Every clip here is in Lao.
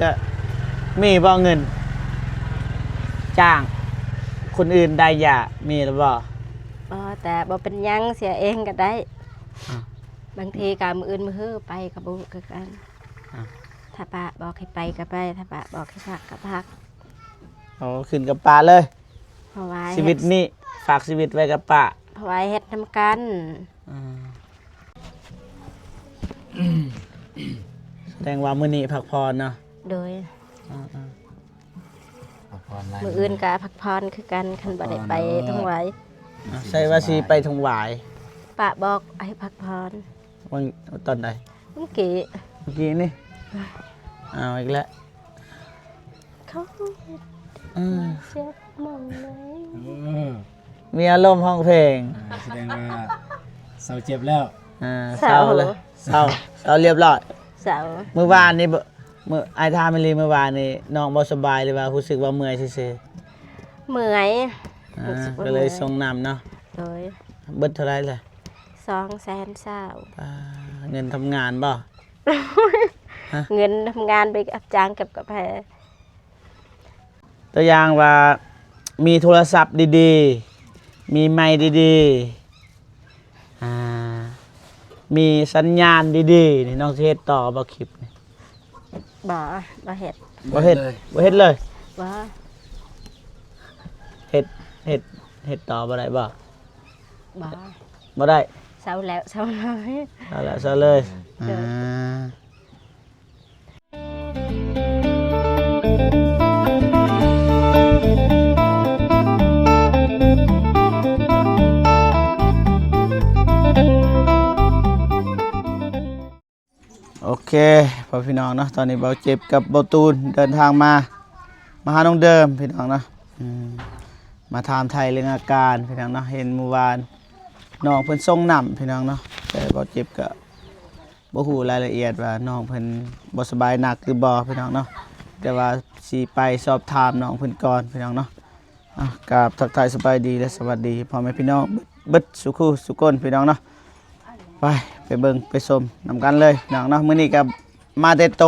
ກະມີບໍ່ເງິນຈ້າງຄົນອື່ນໄດ້ຢາ ມີຫຼືບໍ່? ບໍ່ ແຕ່ບໍ່ເປັນຫຍັງ ເສຍເອງກະໄດ້. ອ້າວ ບາງທີກະມື້ອື່ນມື້ຮືໄປກະບໍ່ຮູ້ຄືກັນ. ອ້າວ ຖ້າປ້າບອກໃຫ້ໄປກະໄປ ຖ້າປ້າບອກໃຫ້ພັກກະພັກ. ໂອ້ ຂຶ້ນກັບປ້າເລີຍ. ເພາະວ່າ ຊີວິດນີ້ຝາກຊີວິດໄວ້ກັບປ້າ ເພາະວ່າເຮັດນຳກັນ. ອ່າ ສະແດງວ່າມື້ນີ້ພັກຜ່ອນເນາະ. ໂດຍ. ອ່າໆ ພັກຜ່ອນຫຼາຍ ມື້ອື່ນກະພັກຜ່ອນຄືກັນ ຄັນບໍ່ໄດ້ໄປທົ່ງຫວາຍ. ອ່າ ໃສ່ວ່າຊິໄປທົ່ງຫວາຍ ປ້າບອກໃຫ້ພັກຜ່ອນ. ວັນ ຕອນໃດ? ມື້ກີ້ ມື້ກີ້ນີ້. ເອົາອີກແລ້ວ. ເຂົາເຮັດ ເອີ ເຈັບໝ່ອງໃດ? ເອີ ມີອາລົມຮ້ອງເພງ. ອ່າ ສະແດງວ່າເຊົາເຈັບແລ້ວ. ອ່າ ເຊົາ ເຊົາແລ້ວ ເຊົາ ເຊົາລຽບຮ້ອຍ. ເຊົາ. ມື້ວານນີ້ ມື້ ອ້າຍຖາມອີ່ຫຼີ ມື້ວານນີ້ນ້ອງບໍ່ສະບາຍ ຫຼືວ່າຮູ້ສຶກວ່າເມື່ອຍຊື່ໆ? ເມື່ອຍ. ອ່າ ກະເລີຍສົ່ງນ້ຳເນາະ. ໂດຍ. ເບິດເທົ່າໃດລະ? ສອງແສນຊາວ. ປາ ເງິນທຳງານບໍ່? ຮະ? ເງິນທຳງານໄປຮັບຈ້າງເກັບກາແຟ. ຕົວຢ່າງວ່າມີໂທລະສັບດີໆ ມີໄມດີໆ ອ່າ ມີສັນຍານດີໆ ນີ້ນ້ອງຊິເຮັດຕໍ່ບໍ່ຄລິບນີ້? ບໍ່ ບໍ່ເຮັດ. ບໍ່ເຮັດ ບໍ່ເຮັດເລີຍ. ບໍ່ ເຮັດ ເຮັດ ເຮັດຕໍ່ບໍ່ໄດ້ບໍ່? ບໍ່ ບໍ່ໄດ້. ເຊົາແລ້ວ ເຊົາເລີຍ. ເຊົາແລ້ວ ເຊົາເລີຍ. ໂດຍ. ອ່າ ໂອເຄ ພໍ່ພີ່ນ້ອງເນາະ ຕອນນີ້ບ່າວເຈັບກັບບ່າວຕູນເດີນທາງມາ ມາຫານ້ອງເດີມພີ່ນ້ອງເນາະ. ອືມ ມາຖາມໄຖ່ເລື່ອງອາການພີ່ນ້ອງເນາະ. ເຫັນມື້ວານນ້ອງເພິ່ນສົ່ງນ້ຳພີ່ນ້ອງເນາະ ແຕ່ບ່າວເຈັບກະ ບໍ່ຮູ້ລາຍລະອຽດວ່ານ້ອງເພິ່ນບໍ່ສະບາຍໜັກຫຼືບໍ່ພີ່ນ້ອງເນາະ ແຕ່ວ່າຊິໄປສອບຖາມນ້ອງເພິ່ນກ່ອນພີ່ນ້ອງເນາະ. ອ່າ ກາບທັກທາຍສະບາຍດີ ແລະ ສະຫວັດດີພໍ່ແມ່ພີ່ນ້ອງເບິດ ເບິດສູ່ຄູ່ສູ່ຄົນພີ່ນ້ອງເນາະ. ໄປ ໄປເບິ່ງໄປຊົມນຳກັນເລີຍພີ່ນ້ອງເນາະ. ມື້ນີ້ກະມາແຕ່ໂຕ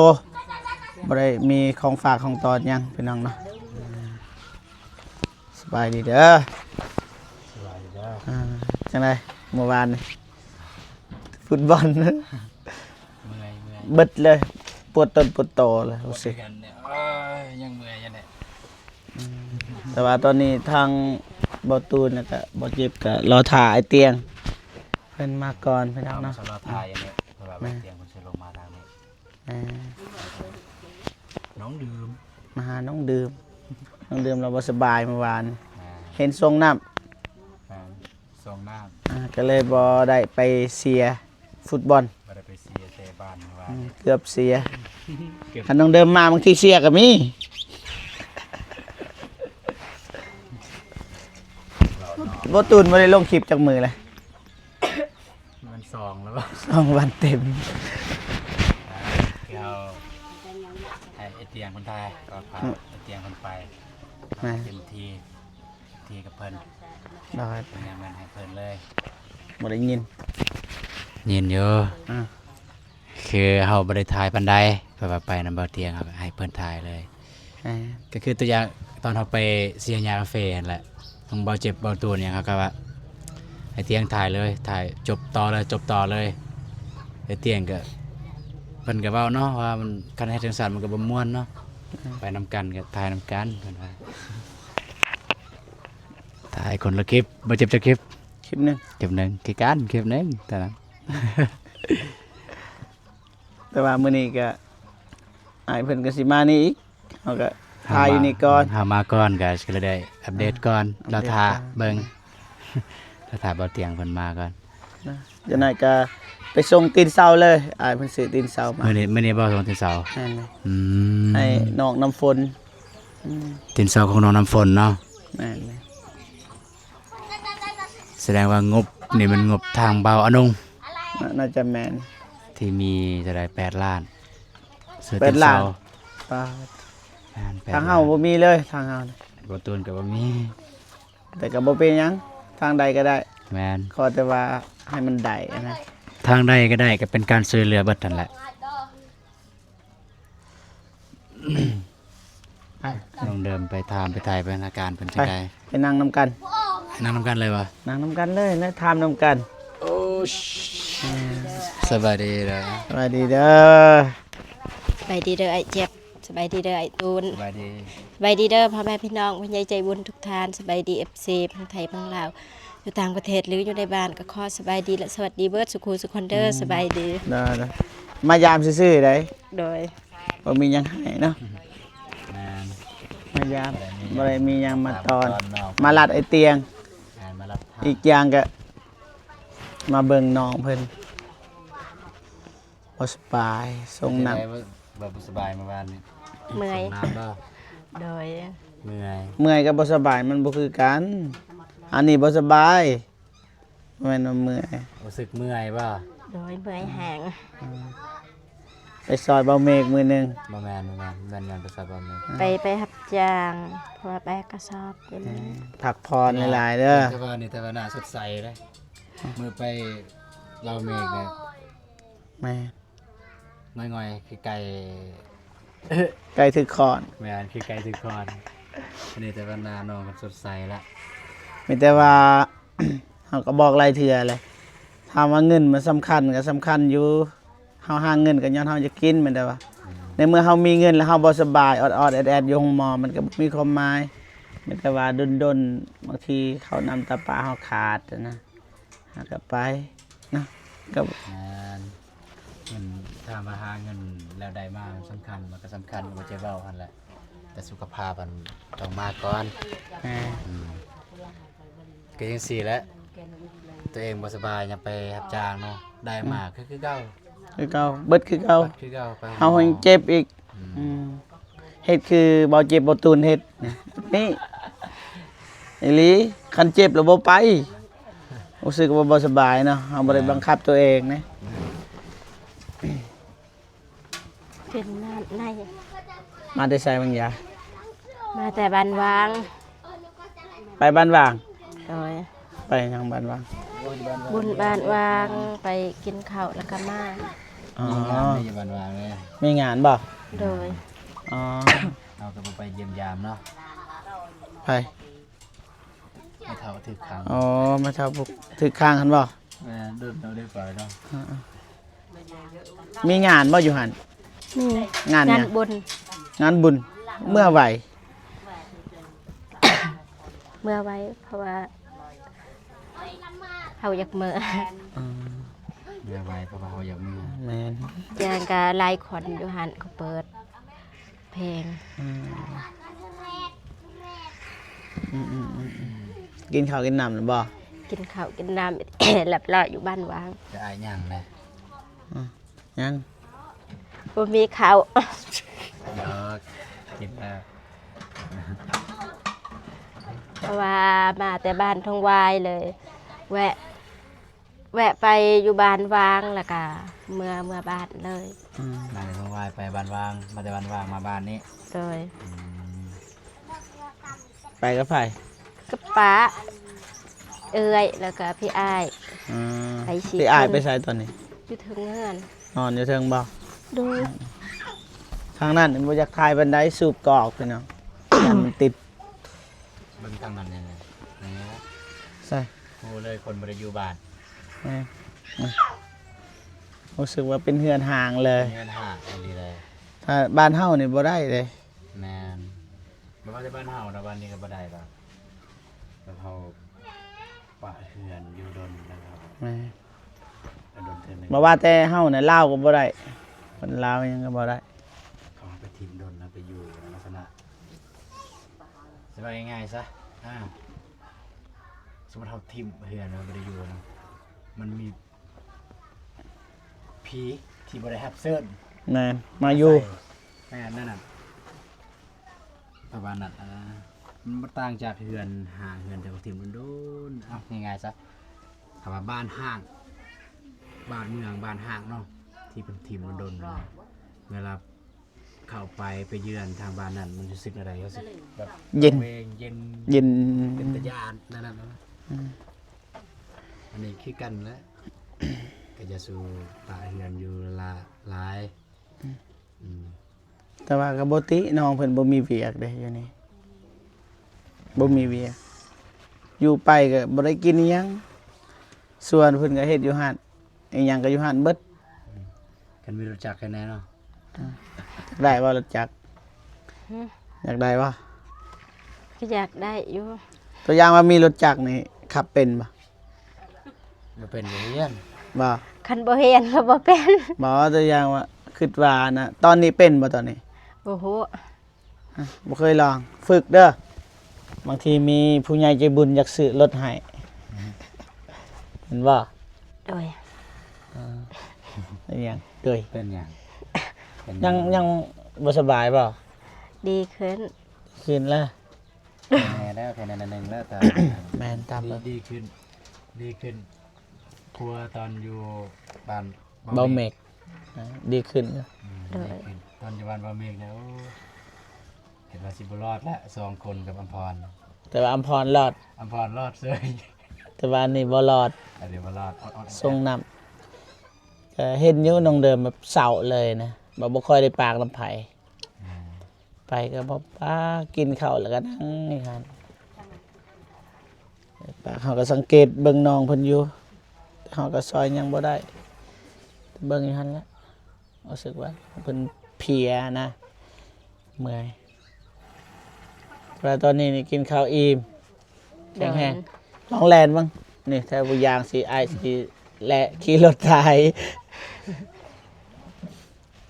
ບໍ່ໄດ້ມີຂອງຝາກຂອງຕ້ອນຫຍັງພີ່ນ້ອງເນາະ. ສະບາຍດີເດີ ສະບາຍດີເດີ. ອ່າ ຈັ່ງໃດມື້ວານນີ້? ຟຸດບອນ ເມື່ອຍ ເມື່ອຍ ເບິດເລີຍ ປວດຕົນປວດໂຕເລີຍ ຮູ້ສຶກ ເອີຍ ຍັງເມື່ອຍຢູ່ແຫຼະ. ອືມ ແຕ່ວ່າຕອນນີ້ທາງບ່າວຕູນ ແລ້ວກະບ່າວເຈັບກະລໍຖ້າອ້າຍຕຽງເພິ່ນມາກ່ອນພີ່ນ້ອງເນາະ. ລໍຖ້າຢູ່ນີ້ ເພາະວ່າອ້າຍຕຽງເພິ່ນຊິລົງມາທາງນີ້. ແມ່ນ ນ້ອງດື່ມ ມາຫານ້ອງດື່ມ ນ້ອງດື່ມລາວບໍ່ສະບາຍມື້ວານ ແມ່ນ ເຫັນຊ່ວງນ້ຳ ແມ່ນ ຊ່ວງນ້ຳ ອ່າ ກະເລີຍບໍ່ໄດ້ໄປເຊຍຟຸດບອນ ບໍ່ໄດ້ໄປເຊຍເຕະບານມື້ວານ ອືມ ເກືອບເຊຍ ເກືອບ ຄັນນ້ອງເດີມມາບາງທີເຊຍກະມີ. ບໍ່ຕູນບໍ່ໄດ້ລົງຄລິບຈັກມື້ແລ້ວ. ມັນສອງແລ້ວບໍ່? ສອງວັນເຕັມ ອ່າ ຄືເຮົາໃຫ້ໄອ້ຕຽງເພິ່ນຖ່າຍ ກໍພາ ອືມ ໄອ້ຕຽງເພິ່ນໄປ ແມ່ນ ເຕັມທີ່ ທີ່ກັບເພິ່ນ ໂດຍ ເປັນຫຍັງແມ່ນໃຫ້ເພິ່ນເລີຍ ບໍ່ໄດ້ຍິນ ຍິນຢູ່ ອືມ ຄືເຮົາບໍ່ໄດ້ຖ່າຍປານໃດ ເພາະວ່າໄປນຳບ່າວຕຽງ ເຮົາກະໃຫ້ເພິ່ນຖ່າຍເລີຍ. ອ່າ ກະຄືຕົວຢ່າງຕອນເຮົາໄປເຊຍຫຍ້າກາເຟຫັ້ນແຫຼະ ທັງບ່າວເຈັບບ່າວຕູນຫຍັງ ເຮົາກະວ່າໃຫ້ຕຽງຖ່າຍເລີຍ ຖ່າຍຈົບຕໍ່ເລີຍ ຈົບຕໍ່ເລີຍ. ແຕ່ຕຽງກະ ເພິ່ນກະເວົ້າເນາະ ວ່າມັນ ຄັນເຮັດຈັ່ງຊັ້ນມັນກະບໍ່ມ່ວນເນາະ ອືມ ໄປນຳກັນກະຖ່າຍນຳກັນ ເພິ່ນວ່າ ຖ່າຍຄົນລະຄລິບ. ບ່າວເຈັບຈັກຄລິບ? ຄລິບໜຶ່ງ ຄລິບໜຶ່ງ ຄືກັນ ຄລິບໜຶ່ງເທົ່ານັ້ນ. ແຕ່ວ່າມື້ນີ້ກະ ອ້າຍເພິ່ນກະຊິມານີ້ອີກ ເຮົາກະຖ່າຍຢູ່ນີ້ກ່ອນ ເຮົາມາກ່ອນກະຊິໄດ້ອັບເດດກ່ອນ ອ່າ ລໍຖ້າເບິ່ງ ລໍຖ້າບ່າວຕຽງເພິ່ນມາກ່ອນ. ຈັ່ງໃດກະໄປສົ່ງຕີນເສົາເລີຍ ອ້າຍເພິ່ນຊື້ຕີນເສົາມາ. ມື້ນີ້ ມື້ນີ້ບໍ່ສົ່ງຕີນເສົາ? ແມ່ນເລີຍ. ອືມ ໃຫ້ນ້ອງນ້ຳຝົນ. ອືມ ຕີນເສົາຂອງນ້ອງນ້ຳຝົນເນາະ? ແມ່ນເລີຍ. ສະແດງວ່າງົບນີ້ແມ່ນງົບທາງບ່າວອານົງ. ໜ້າ ໜ້າຈະແມ່ນ ທີ່ມີເທົ່າໃດ ແປດລ້ານ ຊື້ຕີນເສົາ. ປາດ ແມ່ນ ແປດລ້ານ. ທາງເຮົາບໍ່ມີເລີຍ ທາງເຮົາ ບ່າວຕູນກະບໍ່ມີ ແຕ່ກະບໍ່ເປັນຫຍັງ ທາງໃດກະໄດ້. ແມ່ນ ຂໍແຕ່ວ່າໃຫ້ມັນໄດ້ຫັ້ນນະ. ທາງໃດກະໄດ້ ກະເປັນການຊ່ວຍເຫຼືອເບິດຫັ້ນແຫຼະ. ເດີມໄປຖາມໄປຖ່າຍເບິ່ງອາການເພິ່ນຈັ່ງໃດ ໄປ ໄປນັ່ງນຳກັນ ນັ່ງນຳກັນເລີຍວະ ນັ່ງນຳກັນເລີຍ ແລະຖາມນຳກັນ. ໂອ້ ສະບາຍດີເດີ ສະບາຍດີເດີ ສະບາຍດີເດີອ້າຍເຈັບ ສະບາຍດີເດີອ້າຍຕູນ ສະບາຍດີ ສະບາຍດີເດີພໍ່ແມ່ພີ່ນ້ອງຜູ້ໃຫຍ່ໃຈບຸນທຸກທ່ານ ສະບາຍດີເອັຟຊີທັງໄທທັງລາວ ຢູ່ຕ່າງປະເທດ ຫຼື ຢູ່ໃນບ້ານ ກໍຂໍສະບາຍດີ ແລະ ສະຫວັດດີເບິດສູ່ຄູ່ສູ່ຄົນເດີ ອືມ ສະບາຍດີ ໄດ້ໆ ມາຢາມຊື່ໆໃດ໋ ໂດຍ ບໍ່ມີຫຍັງໃຫ້ເນາະ ແມ່ນ ມາຢາມ ບໍ່ໄດ້ມີຫຍັງມາຕ້ອນ ມາລັດໄອຕຽງ ແມ່ນ ມາລັດ ອີກຢ່າງກໍມາເບິ່ງນ້ອງເພິ່ນ ບໍ່ສະບາຍ ສົ່ງນ້ຳ ເປັນຈັ່ງໃດ ບໍ່ ບໍ່ສະບາຍມື້ວານນີ້ ເມື່ອຍ ສົ່ງນ້ຳບໍ່ ໂດຍ ເມື່ອຍ ເມື່ອຍກັບບໍ່ສະບາຍມັນບໍ່ຄືກັນ ອັນນີ້ບໍ່ສະບາຍ ບໍ່ແມ່ນວ່າເມື່ອຍ ຮູ້ສຶກເມື່ອຍບໍ່ ໂດຍ ເມື່ອຍແຮງ ອືມ ໄປຊ່ອຍເບົາເມກມື້ໜຶ່ງ ບໍ່ແມ່ນ ບໍ່ແມ່ນ ແມ່ນ ແມ່ນໄປຊ່ອຍເບົາເມກ ໄປ ໄປຮັບຈ້າງ ເພາະວ່າແບກກະສອບຢູ່ ອືມ ພັກຜ່ອນຫຼາຍໆເດີ ແຕ່ວ່ານີ້ ແຕ່ວ່າໜ້າສົດໃສເດ້ ມື້ໄປເບົາເມກນີ້ ແມ່ນ ງ່ອຍໆ ຄືໄກ່ ໄກ່ຖືກຄ້ອນ ແມ່ນ ຄືໄກ່ຖືກຄ້ອນ ອັນນີ້ແຕ່ວ່າໜ້ານ້ອງມັນສົດໃສລະ ມີແຕ່ວ່າ ເຮົາກໍບອກຫຼາຍເທື່ອແຫຼະ ຖາມວ່າເງິນມັນສຳຄັນກໍສຳຄັນຢູ່ ເຮົາຫາເງິນກໍຍ້ອນເຮົາຢາກກິນ ແມ່ນແຕ່ວ່າ ອືມ ໃນເມື່ອເຮົາມີເງິນແລ້ວເຮົາບໍ່ສະບາຍ ອອດໆແອດໆຢູ່ໂຮງໝໍ ມັນກໍບໍ່ມີຄວາມໝາຍ ມີແຕ່ວ່າດົນໆ ບາງທີເຂົ້ານ້ຳຕາປາເຮົາຂາດນະ ຫາກໍໄປເນາະ ກໍ ແມ່ນ ເງິນ ຖາມວ່າຫາເງິນແລ້ວໄດ້ມາສຳຄັນ ມັນກໍສຳຄັນ ບໍ່ໃຈເວົ້າຫັ້ນແຫຼະ ແຕ່ສຸຂະພາບຫັ້ນຕ້ອງມາກ່ອນ ແມ່ນ ອືມ ກໍຈັ່ງຊີ້ແຫຼະ ຕົວເອງບໍ່ສະບາຍ ຍັງໄປຮັບຈ້າງເນາະ ໄດ້ມາ ອືມ ຄື ຄືເກົ່າ ຄືເກົ່າ ເບິດຄືເກົ່າ ເບິດຄືເກົ່າ ໄປຫາ ເຮົາແຮງເຈັບອີກ ອືມ ອືມ ເຮັດຄືເບົາເຈັບເບົາຕູນເຮັດນີ້ ອີ່ຫຼີ ຄັນເຈັບແລ້ວບໍ່ໄປ ຮູ້ສຶກວ່າບໍ່ສະບາຍເນາະ ເຮົາບໍ່ໄດ້ບັງຄັບຕົວເອງເດ້ ເປັນນານໃນ ມາແຕ່ໃສບາງຢາ ມາແຕ່ບ້ານຫວ່າງ ໄປບ້ານຫວ່າງ ໂດຍ ໄປຫຍັງບ້ານຫວ່າງ ບຸນບ້ານຫວ່າງ ໄປກິນເຂົ້າແລ້ວກໍມາ ອໍ ມີງານຢູ່ບ້ານຫວ່າງເດ້ ມີງານບໍ່ ໂດຍ ອໍ ເຮົາກໍບໍ່ໄປຢ້ຽມຢາມເນາະ ໃຜ ແມ່ເຖົ້າຖືກຂັງ ອໍ ແມ່ເຖົ້າຖືກຂັງຫັ້ນບໍ່ ແມ່ນ ດົນເຮົາໄດ້ໄປເນາະ ອ່າໆ ມີງານບໍ່ຢູ່ຫັ້ນ ມີ ງານຫຍັງ ງານບຸນ ງານບຸນ ເມື່ອໄວ ເມື່ອໄວ ເພາະວ່າເຮົາຢາກເມືອ ອືມ ເມື່ອໄວ ເພາະວ່າເຮົາຢາກເມືອ ແມ່ນ ຢ່າງກະຫຼາຍຄົນຢູ່ຫັ້ນ ເຂົາເປີດ ແພງ ອືມ ອືມໆ ອືມ ກິນເຂົ້າກິນນ້ຳແລ້ວບໍ່ ກິນເຂົ້າກິນນ້ຳ ລຽບຮ້ອຍຢູ່ບ້ານຫວ່າງ ຈະອາຍຫຍັງແຫຼະ ອືມ ຫຍັງ ບໍ່ມີເຂົ້າ ດອກ ກິນແລ້ວ ເພາະວ່າມາແຕ່ບ້ານທົ່ງວາຍເລີຍ ແວະ ແວະໄປຢູ່ບ້ານຫວ່າງ ແລ້ວກະເມືອ ເມືອບ້ານເລີຍ ອືມ ມາແຕ່ທົ່ງວາຍໄປບ້ານຫວ່າງ ມາແຕ່ບ້ານຫວ່າງມາບ້ານນີ້ ໂດຍ ອືມ ໄປກັບໃຜ ກັບປ້າ ເອື້ອຍ ແລ້ວກະພີ່ອ້າຍ ອືມ ໄປສີ່ ພີ່ອ້າຍຄົນ ໄປໃສຕອນນີ້ ຢູ່ເທິງເຮືອນ ນອນຢູ່ເທິງບໍ່ ໂດຍ ອືມ ທາງນັ້ນບໍ່ຢາກຖ່າຍປານໃດ ສູບກໍອອກພີ່ນ້ອງ ຢ້ານມັນຕິດ ເບິ່ງທາງນັ້ນແນ່ ໃສ ຮູ້ເລີຍຄົນບໍ່ໄດ້ຢູ່ບ້ານ ແມ່ນ ຮູ້ສຶກວ່າເປັນເຮືອນຮ້າງເລີຍ ເຮືອນຮ້າງອີ່ຫຼີເລີຍ ຖ້າບ້ານເຮົານີ້ບໍ່ໄດ້ເດ້ ແມ່ນ ບໍ່ວ່າແຕ່ບ້ານເຮົານະ ບ້ານນີ້ກໍບໍ່ໄດ້ດອກ ແບບເຮົາປະເຮືອນຢູ່ດົນແລ້ວ ແມ່ນ ກໍດົນເທື່ອໜຶ່ງ ບໍ່ວ່າແຕ່ເຮົານະ ລາວກໍບໍ່ໄດ້ ຄົນລາວຫຍັງກໍບໍ່ໄດ້ ເຂົາໄປຖິ້ມດົນແລ້ວໄປຢູ່ລັກສະນະ ສະບາຍງ່າຍໆຊະ ອາ ສົມມຸດເຮົາຖິ້ມເຮືອນແລ້ວບໍ່ໄດ້ຢູ່ນະ ມັນມີ ຜີທີ່ບໍ່ໄດ້ຮັບເຊີນ ແມ່ນ ມາຢູ່ ມາໃສ່ ແມ່ນ ນັ້ນນະ ປະມານນັ້ນ ອາ ມັນບໍ່ຕ່າງຈາກເຮືອນຮ້າງ ເຮືອນທີ່ເຂົາຖິ້ມດົນໆ ເອົາ ງ່າຍໆຊະ ຖ້າວ່າບ້ານຮ້າງ ບ້ານເມືອງ ບ້ານຮ້າງເນາະ ທີ່ເພິ່ນຖິ້ມດົນໆ ເວລາ ເຂົ້າໄປ ໄປເຢືອນທາງບ້ານນັ້ນ ມັນຮູ້ສຶກແນວໃດ? ຮູ້ສຶກແບບ ເຢັນ ວັງເວງ ເຢັນ ເຢັນ ເປັນຕາຢ້ານແນວນັ້ນນະ ອືມ ອັນນີ້ຄືກັນແຫຼະ ກໍຢ່າສູ່ປະເຮືອນຢູ່ຫຼາ ຫຼາຍ ອືມ ອືມ ແຕ່ວ່າກໍບໍ່ຕິ ນ້ອງເພິ່ນບໍ່ມີວຽກເດ້ຢູ່ນີ້ ບໍ່ມີວຽກ ຢູ່ໄປກໍບໍ່ໄດ້ກິນອີ່ຫຍັງ ສວນເພິ່ນກໍເຮັດຢູ່ຫັ້ນ ອີ່ຫຍັງກໍຢູ່ຫັ້ນເບິດ. ຄັນມີລົດຈັກແຄ່ແນ່ເນາະ. ອ່າ ຢາກໄດ້ບໍ່ລົດຈັກ? ຫຶ? ຢາກໄດ້ບໍ່? ກໍຢາກໄດ້ຢູ່. ຕົວຢ່າງວ່າມີລົດຈັກນີ້ຂັບເປັນບໍ່? ບໍ່ເປັນ ບໍ່ຮຽນ. ບໍ່? ຄັນບໍ່ຮຽນກໍບໍ່ເປັນ. ບໍ່ ຕົວຢ່າງວ່າ ຄິດວ່ານະ ຕອນນີ້ເປັນບໍ່ຕອນນີ້? ບໍ່ຮູ້. ຮະ ບໍ່ເຄີຍລອງ ຝຶກເດີ ບາງທີມີຜູ້ໃຫຍ່ໃຈບຸນຢາກຊື້ລົດໃຫ້ ແມ່ນບໍ່? ໂດຍ. ເອີ ເປັນຫຍັງ? ໂດຍ ເປັນຫຍັງ? ເປັນຫຍັງ? ຍັງ ຍັງບໍ່ສະບາຍບໍ່? ດີຂຶ້ນ. ຂຶ້ນແລ້ວ? ແນ່ແລ້ວ ແຄ່ນັ້ນໜຶ່ງແລ້ວ ຕາ ແມ່ນ ຕາມ ດີ ດີຂຶ້ນ ດີຂຶ້ນ. ກວ່າຕອນຢູ່ບ້ານ ເບົາເມັກ ເບົາເມັກ ອ່າ ດີຂຶ້ນ. ອືມ ໂດຍ ດີຂຶ້ນ. ຕອນຢູ່ບ້ານເບົາເມັກນີ້ ໂອ້ ຄິດວ່າຊິບໍ່ລອດແລ້ວ ສອງຄົນກັບອຳພອນ. ແຕ່ວ່າອຳພອນລອດ ອຳພອນລອດເສີຍ ແຕ່ວ່າອັນນີ້ບໍ່ລອດ ອັນນີ້ບໍ່ລອດ ອອດໆ ສົ່ງນ້ຳ. ກໍເຫັນຢູ່ນ້ອງເດີມແບບເສົ້າເລີຍນະ ແບບບໍ່ຄ່ອຍໄດ້ປາກນຳໃຜ. ອືມ ໄປກໍບໍ່ປາກ ກິນເຂົ້າແລ້ວກໍນັ່ງຢູ່ຫັ້ນ. ປາກ ເຮົາກໍສັງເກດເບິ່ງນ້ອງເພິ່ນຢູ່ ແຕ່ເຮົາກໍຊ່ອຍຫຍັງບໍ່ໄດ້ ເບິ່ງຢູ່ຫັ້ນແຫຼະ. ຮູ້ສຶກວ່າເພິ່ນເພຍນະ ເມື່ອຍ ແຕ່ວ່າຕອນນີ້ນີ້ກິນເຂົ້າອີ່ມ ແຂງແຮງ. ໂດຍ ລອງແລ່ນເບິ່ງ ນີ້ ຖ້າບໍ່ຍ່າງຊິ ອ້າຍຊິແລ່ຂີ່ລົດໄຖ.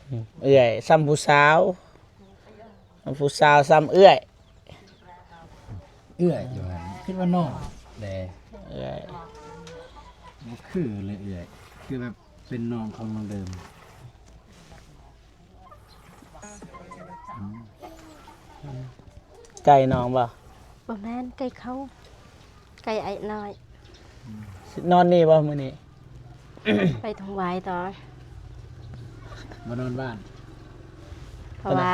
ອືມ ເອື້ອຍສ່ຳຜູ້ສາວ ຜູ້ສາວສ່ຳເອື້ອຍ. ເອື້ອຍຢູ່ຫັ້ນ ຄິດວ່ານ້ອງແດ່ ເອື້ອຍ ບໍ່ຄືເລີຍເອື້ອຍ ຄືແບບເປັນນ້ອງຂອງນ້ອງເດີມ. ອືມ ໃກ້ນ້ອງບໍ່? ບໍ່ແມ່ນ ໃກ້ເຂົາ ໃກ້ອ້າຍນ້ອຍ. ອືມ ຊິນອນນີ້ບໍ່ມື້ນີ້? ໄປທຳຫວາຍຕໍ່ ມານອນບ້ານ ເພາະວ່າ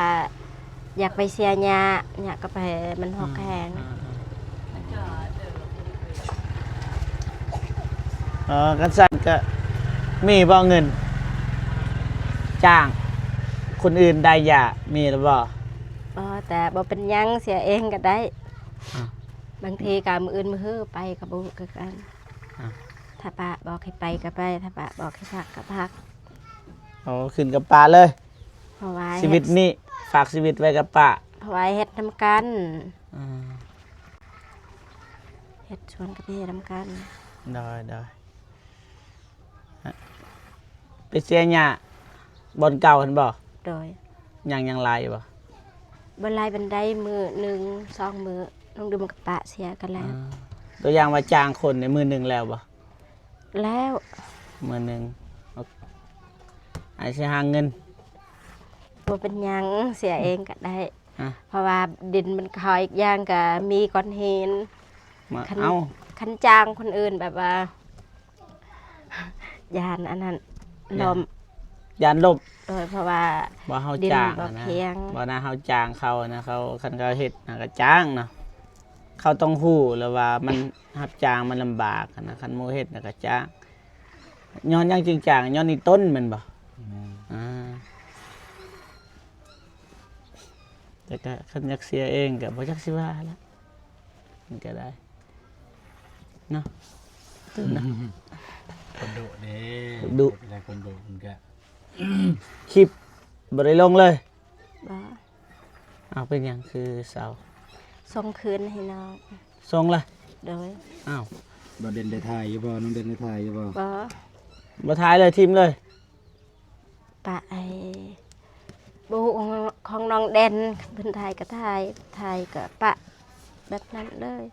ຢາກໄປເຊຍຫຍ້າ ຫຍ້າກໍໄປ ມັນຮອກແຮງ. ອືມ ເອີ ຄັນຊັ້ນກໍມີບໍ່ເງິນຈ້າງຄົນອື່ນໄດ້ຫຍ້າ ມີຫຼືບໍ່? ບໍ່ ແຕ່ບໍ່ເປັນຫຍັງ ເຊຍເອງກໍໄດ້. ອາ ບາງທີກໍມື້ອື່ນມື້ຮືໄປກໍບໍ່ຮູ້ຄືກັນ. ອາ ຖ້າປ້າບອກໃຫ້ໄປກໍໄປ ຖ້າປ້າບອກໃຫ້ພັກກໍພັກ. ໂອ້ ຂຶ້ນກັບປ້າເລີຍ ເພາະວ່າຊີວິດນີ້ ເຮັດ ຝາກຊີວິດໄວ້ກັບປ້າ ເພາະວ່າເຮັດນຳກັນ. ອືມ ເຮັດສວນກາເຟນຳກັນ. ໂດຍ ໂດຍ. ໄປເຊຍຫຍ້າບ່ອນເກົ່າຫັ້ນບໍ່? ໂດຍ. ຍັງ ຍັງຫຼາຍຢູ່ບໍ່? ບໍ່ຫຼາຍປານໃດ ມື້ໜຶ່ງສອງມື້ ນ້ອງດື່ມກັບປ້າເຊຍກໍແລ້ວ. ອາ ຕົວຢ່າງວ່າຈ້າງຄົນໃນມື້ໜຶ່ງແລ້ວບໍ່? ແລ້ວ ມື້ໜຶ່ງ ອ້າຍຊິຫາເງິນ. ບໍ່ເປັນຫຍັງ ເຊຍເອງກໍໄດ້. ຮະ ເພາະວ່າດິນມັນຄ່ອຍ ອີກຢ່າງກໍມີກ້ອນຫີນ. ມາ ຄັນ ເອົ້າ ຄັນຈ້າງຄົນອື່ນແບບວ່າ ຢ້ານອັນນັ້ນ ຢ້ານລົ້ມ ຢ້ານລົ້ມ. ໂດຍ ເພາະວ່າ ບໍ່ ເຮົາຈ້າງນະ ບໍ່ນະ ເຮົາຈ້າງເຂົານະ ເຂົາ ຄັນເຂົາເຮັດນະກໍຈ້າງເນາະ ເຂົາຕ້ອງຮູ້ແລ້ວວ່າມັນຮັບຈ້າງມັນລຳບາກນະ ຄັນໝູ່ເຮັດນະກໍຈ້າງ. ຍ້ອນຫຍັງຈຶ່ງຈ້າງ? ຍ້ອນອີ່ຕົນແມ່ນບໍ່? ແມ່ນ. ອາ ແຕ່ກໍຄັນຢາກເຊຍເອງກໍບໍ່ຈັກຊິວ່າລະ ມັນກໍໄດ້ເນາະ. ຄົນດຸເດ້ ດຸ ແຕ່ຄົນດຸມັນກໍ ຄລິບບໍ່ໄດ້ລົງເລີຍ. ບໍ່. ອ້າວ ເປັນຫຍັງຄືເຊົາ? ສົ່ງຄືນໃຫ້ນ້ອງ. ສົ່ງລະ? ໂດຍ. ອ້າວ ບໍ່ເດັ່ນໄດ້ຖ່າຍຢູ່ບໍ່? ນ້ອງເດັ່ນໄດ້ຖ່າຍຢູ່ບໍ່? ບໍ່. ບໍ່ຖ່າຍເລີຍ ຖິ້ມເລີຍ? ປະໃຫ້ ບໍ່ຮູ້ຂອງ ຂອງນ້ອງເດັ່ນ ຄັນເພິ່ນຖ່າຍກໍຖ່າຍ ບໍ່ຖ່າຍກໍປະ ແບບນັ້ນເລີຍ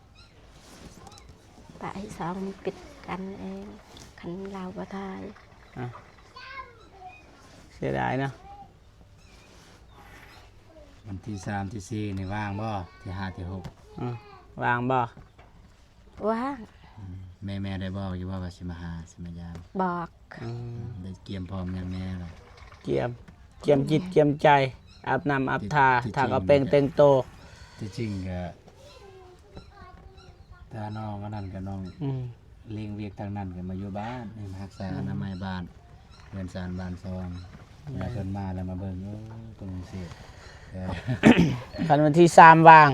ປະໃຫ້ຊ່ອງມັນປິດກັນເອງ ຄັນລາວບໍ່ຖ່າຍ. ອ່ະ ເສຍດາຍເນາະ. ວັນທີສາມ ທີສີ່ນີ້ວ່າງບໍ່? ທີຫ້າ ທີຫົກ ອືມ ວ່າງບໍ່? ວ່າງ. ອືມ ແມ່ ແມ່ໄດ້ບອກຢູ່ບໍ່ວ່າຊິມາຫາ ຊິມາຢາມ? ບອກ. ອືມ ໄດ້ກຽມພ້ອມຫຍັງແນ່ລະ? ກຽມ ກຽມຈິດກຽມໃຈ ອາບນ້ຳອາບທ່າ ທີ່ ທີ່ ຖ້າກໍແປງແຕ່ງໂຕ. ທີ່ຈິງກະ ຖ້ານ້ອງອັນນັ້ນກໍນ້ອງ ອືມ ເລັ່ງວຽກທາງນັ້ນກໍມາຢູ່ບ້ານ ຮັກສາອະນາໄມບ້ານ ເຮືອນຊານບ້ານຊ່ອງ ເວລາເພິ່ນມາແລ້ວມາເບິ່ງ ເອີ ເພິ່ນເສຍ. ຄັນວັນທີສາມວ່າງ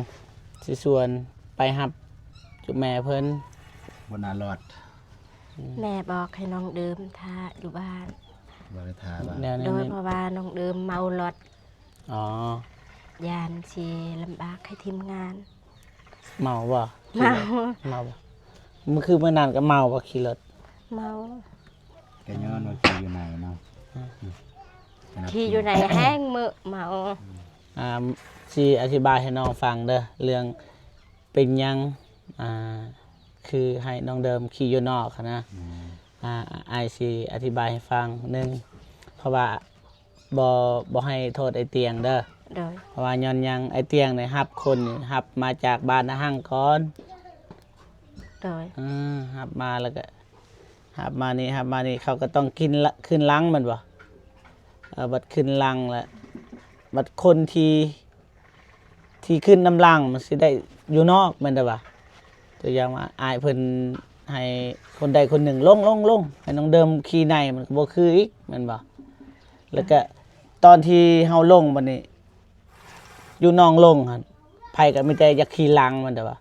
ຊິຊວນ ໄປຮັບຈຸແມ່ເພິ່ນ ບໍ່ໜ້າລອດ. ອືມ ແມ່ບອກໃຫ້ນ້ອງເດີມຖ້າຢູ່ບ້ານ ບໍ່ໄດ້ຖ້າວ່າ ແນວນັ້ນ ໂດຍ ເພາະວ່ານ້ອງເດີມເມົາລົດ. ອໍ ຢ້ານຊິລຳບາກໃຫ້ທີມງານ. ເມົາບໍ່? ເມົາ ເມົາບໍ່? ມື້ຄືນມື້ນັ້ນກໍເມົາບໍ່? ຂີ່ລົດເມົາ. ກໍຍ້ອນວ່າຂີ່ຢູ່ໃນເນາະ. ອືມ ອືມ ຂີ່ຢູ່ໃນແຮງເມີເມົາ. ອ່າ ຊິອະທິບາຍໃຫ້ນ້ອງຟັງເດີ ເລື່ອງເປັນຫຍັງ ອ່າ ຄືໃຫ້ນ້ອງເດີມຂີ່ຢູ່ນອກຫັ້ນນະ. ອືມ ອ່າ ອ້າຍຊິອະທິບາຍໃຫ້ຟັງ. ໜຶ່ງ ເພາະວ່າ ບໍ່ ບໍ່ໃຫ້ໂທດອ້າຍຕຽງເດີ. ໂດຍ ເພາະວ່າຍ້ອນຫຍັງ? ອ້າຍຕຽງນີ້ຮັບຄົນນີ້ ຮັບມາຈາກບ້ານນາຮັ່ງກ່ອນ. ໂດຍ ເອີ ຮັບມາແລ້ວກໍ ຮັບມານີ້ ຮັບມານີ້ ເຂົາກໍຕ້ອງຂຶ້ນລະ ຂຶ້ນຫຼັງແມ່ນບໍ່? ເອີ ບັດຂຶ້ນຫຼັງແລ້ວ ບັດຄົນທີ່ ທີ່ຂຶ້ນນຳຫຼັງມັນຊິໄດ້ຢູ່ນອກແມ່ນແຕ່ວ່າ ຕົວຢ່າງວ່າອ້າຍເພິ່ນໃຫ້ຄົນໃດຄົນໜຶ່ງລົງ ລົງ ລົງ ໃຫ້ນ້ອງເດີມຂີ່ໃນ ມັນກໍບໍ່ຄືອີກແມ່ນບໍ່? ແລ້ວກະຕອນທີ່ເຮົາລົງບັດນີ້ ຢູ່ນ້ອງລົງຫັ້ນ ໃຜກໍມີແຕ່ຢາກຂີ່ຫຼັງແມ່ນແຕ່ວ່າ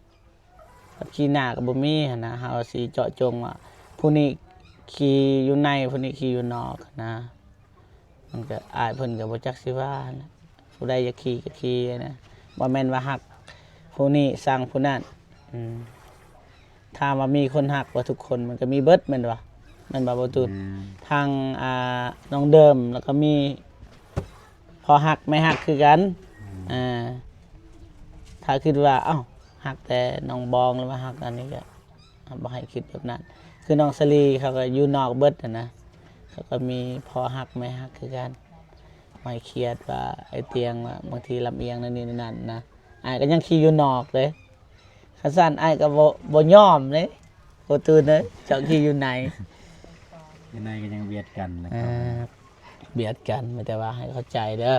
ຂີ່ໜ້າກໍບໍ່ມີຫັ້ນນະ. ເຮົາຊິເຈາະຈົງວ່າຜູ້ນີ້ຂີ່ຢູ່ໃນ ຜູ້ນີ້ຂີ່ຢູ່ນອກນະ. ມັນກໍ ອ້າຍເພິ່ນກໍບໍ່ຈັກຊິວ່າຫັ້ນແຫຼະ ຜູ້ໃດຢາກຂີ່ກໍຂີ່ນະ ບໍ່ແມ່ນວ່າຮັກຜູ້ນີ້ຊັງຜູ້ນັ້ນ. ອືມ ຖາມວ່າມີຄົນຮັກບໍ່ທຸກຄົນ? ມັນກໍມີເບິດແມ່ນບໍ່? ແມ່ນບໍ່ ບໍ່ຕູນ? ແມ່ນ ທັງ ອ່າ ນ້ອງເດີມ ແລ້ວກໍມີພໍ່ຮັກແມ່ຮັກຄືກັນ. ແມ່ນ ອ່າ ຖ້າຄິດວ່າ ເອົ້າ ຮັກແຕ່ນ້ອງບອງ ຫຼືວ່າຮັກອັນນີ້ກໍ ບໍ່ໃຫ້ຄິດແບບນັ້ນ. ຄືນ້ອງສາລີເຂົາກໍຢູ່ນອກເບິດຫັ້ນນະ ເຂົາກໍມີພໍ່ຮັກແມ່ຮັກຄືກັນ. ບໍ່ໃຫ້ຄຽດວ່າອ້າຍຕຽງວ່າບາງທີລຳອຽງນັ້ນນີ້ນັ້ນນະ ອ້າຍກໍຍັງຂີ່ຢູ່ນອກເດ້. ຄັນຊັ້ນອ້າຍກໍບໍ່ ບໍ່ຍອມເດ້ ບໍ່ຕູນເອີຍ ເຈົ້າຂີ່ຢູ່ໃນ ຢູ່ໃນກໍຍັງບຽດກັນນະ. ອ່າ ບຽດກັນ ມີແຕ່ວ່າໃຫ້ເຂົ້າໃຈເດີ.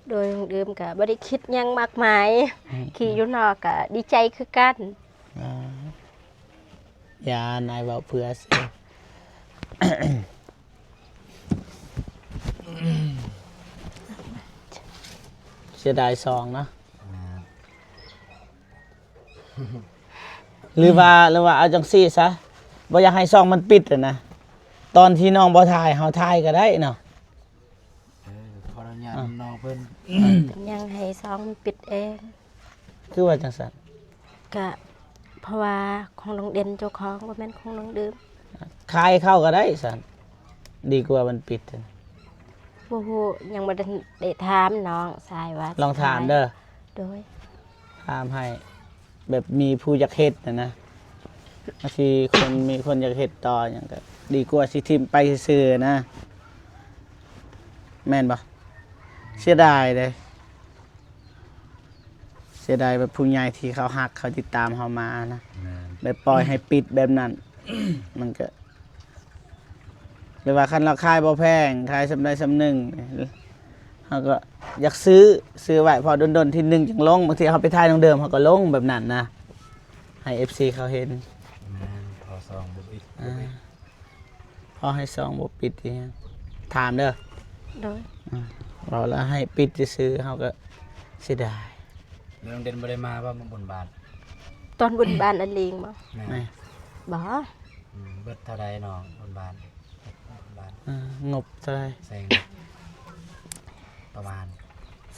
ໂດຍ ນ້ອງເດີມກໍບໍ່ໄດ້ຄິດຫຍັງມາກມາຍ. ອືມ ຂີ່ຢູ່ນອກກໍດີໃຈຄືກັນ. ອ່າ ຢ່າ ນາຍເວົ້າເພື່ອຊື່ ເສຍດາຍຊອງເນາະ. ຫຼືວ່າ ຫຼືວ່າເອົາຈັ່ງຊີ້ຊະ ບໍ່ຢາກໃຫ້ຊ່ອງມັນປິດຫັ້ນນະ ຕອນທີ່ນ້ອງບໍ່ຖ່າຍ ເຮົາຖ່າຍກໍໄດ້ເນາະ. ເອີ ຂໍອະນຸຍາດ ອ່ະ ນ້ອງເພິ່ນ ເພິ່ນຍັງໃຫ້ຊ່ອງມັນປິດເອງ. ຄືວ່າຈັ່ງຊັ້ນ? ກະເພາະວ່າຂອງນ້ອງເດັ່ນເຈົ້າຂອງ ບໍ່ແມ່ນຂອງນ້ອງເດີມ. ຂາຍເຂົ້າກໍໄດ້ຊັ້ນ ດີກວ່າມັນປິດ. ບໍ່ຮູ້ ຍັງບໍ່ໄດ້ຖາມນ້ອງຊາຍວ່າ ລອງຖາມເດີ. ໂດຍ ຖາມໃຫ້ ແບບມີຜູ້ຢາກເຮັດຫັ້ນນະ ບາງທີຄົນ ມີຄົນຢາກເຮັດຕໍ່ຫຍັງກໍດີກວ່າຊິຖິ້ມໄປຊື່ໆນະ ແມ່ນບໍ່? ເສຍດາຍເດ້ ເສຍດາຍແບບຜູ້ໃຫຍ່ທີ່ເຂົາຮັກ ເຂົາຕິດຕາມເຮົາມານະ. ແມ່ນ ແບບປ່ອຍໃຫ້ປິດແບບນັ້ນ ມັນກໍ ຫຼືວ່າຄັນລາວຂາຍບໍ່ແພງ ຂາຍສ່ຳໃດສ່ຳໜຶ່ງ ເຮົາກໍຢາກຊື້ ຊື້ໄວ້ພໍດົນໆທີໜຶ່ງຈຶ່ງລົງ. ບາງທີເຮົາໄປຖ່າຍນ້ອງເດີມ ເຮົາກໍລົງແບບນັ້ນນະ ໃຫ້ເອັຟຊີເຂົາເຫັນ. ແມ່ນ ພໍຊ່ອງບໍ່ປິດ. ອ່າ ພໍໃຫ້ຊ່ອງບໍ່ປິດອີຫຍັງ ຖາມເດີ. ໂດຍ ອ່າ ເວົ້າແລ້ວໃຫ້ປິດຊື່ໆ ເຮົາກໍເສຍດາຍ. ແລ້ວນ້ອງເດັ່ນບໍ່ໄດ້ມາບໍ່ ມາບຸນບ້ານ? ຕອນບຸນບ້ານອັນລີງບໍ່? ແມ່ນ ແມ່ນ ບໍ່. ອືມ ເບິດເທົ່າໃດນ້ອງບຸນບ້ານ? ເອີ ງົບເທົ່າໃດ? ແສນ ປະມານ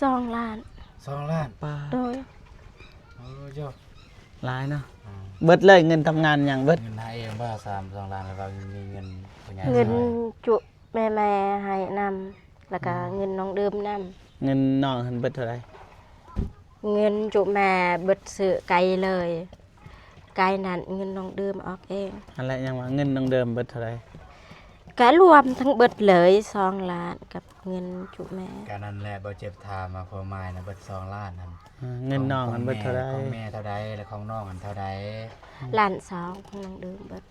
ສອງລ້ານ. ສອງລ້ານ? ປາດ ໂດຍ. ໂອ້ ໂຢ ຫຼາຍເນາະ. ອ່າ ເບິດເລີຍ ເງິນທຳງານຫຍັງເບິດ? ເງິນໃຫ້ເອງບໍ່ ສາມ ສອງລ້ານ ແລ້ວກໍມີເງິນຜູ້ໃຫຍ່ ເງິນຈຸແມ່ໆໃຫ້ນຳ ແລ້ວກໍ ອືມ ເງິນນ້ອງເດີມນຳ. ເງິນນ້ອງຫັ້ນເບິດເທົ່າໃດ? ເງິນຈຸແມ່ເບິດຊື້ໄກ່ເລີຍ. ກາຍນັ້ນເງິນນ້ອງເດີມອອກເອງ. ຫັ້ນແຫຼະ ຍັງວ່າເງິນນ້ອງເດີມເບິດເທົ່າໃດ? ກະລວມທັງເບິດເລີຍສອງລ້ານກັບເງິນຈຸແມ່. ກະນັ້ນແຫຼະ ບໍ່ເຈັບຖາມວ່າຄວາມໝາຍນະ ເບິດສອງລ້ານຫັ້ນ. ອ່າ ເງິນນ້ອງຫັ້ນເບິດເທົ່າໃດ? ຂອງແມ່ເທົ່າໃດ ແລະ ຂອງນ້ອງຫັ້ນເທົ່າໃດ? ລ້ານສອງ ຂອງນ້ອງເດີມເບິດ.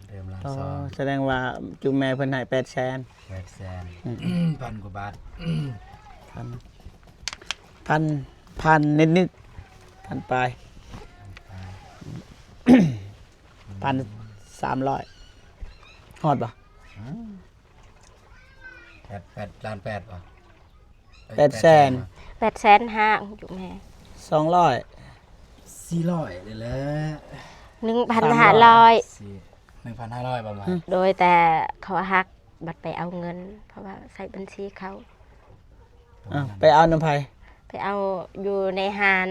ເດີມລ້ານສອງ. ອໍ ສະແດງວ່າຈຸແມ່ເພິ່ນໃຫ້ແປດແສນ. ແປດແສນ. ອືມ ພັນກວ່າບາດ. ພັນ ພັນ ພັນນິດໆ ພັນປາຍ ພັນສາມຮ້ອຍ. ຮອດບໍ່? ອືມ ແປດ ແປດ ລ້ານແປດບໍ່? ເອີຍ ແປດແສນ ແປດແສນຫ້າ ຂອງຈຸແມ່. ສອງຮ້ອຍ ສີ່ຮ້ອຍນີ້ແຫຼະ ໜຶ່ງພັນຫ້າຮ້ອຍ ໜຶ່ງພັນຫ້າຮ້ອຍປະມານ ໂດຍ ແຕ່ເຂົາຫັກ ບັດໄປເອົາເງິນ ເພາະວ່າໃສ່ບັນຊີເຂົາ ປະມານນັ້ນ ໄປເອົານຳໃຜ? ໄປເອົາຢູ່ໃນຮ້ານ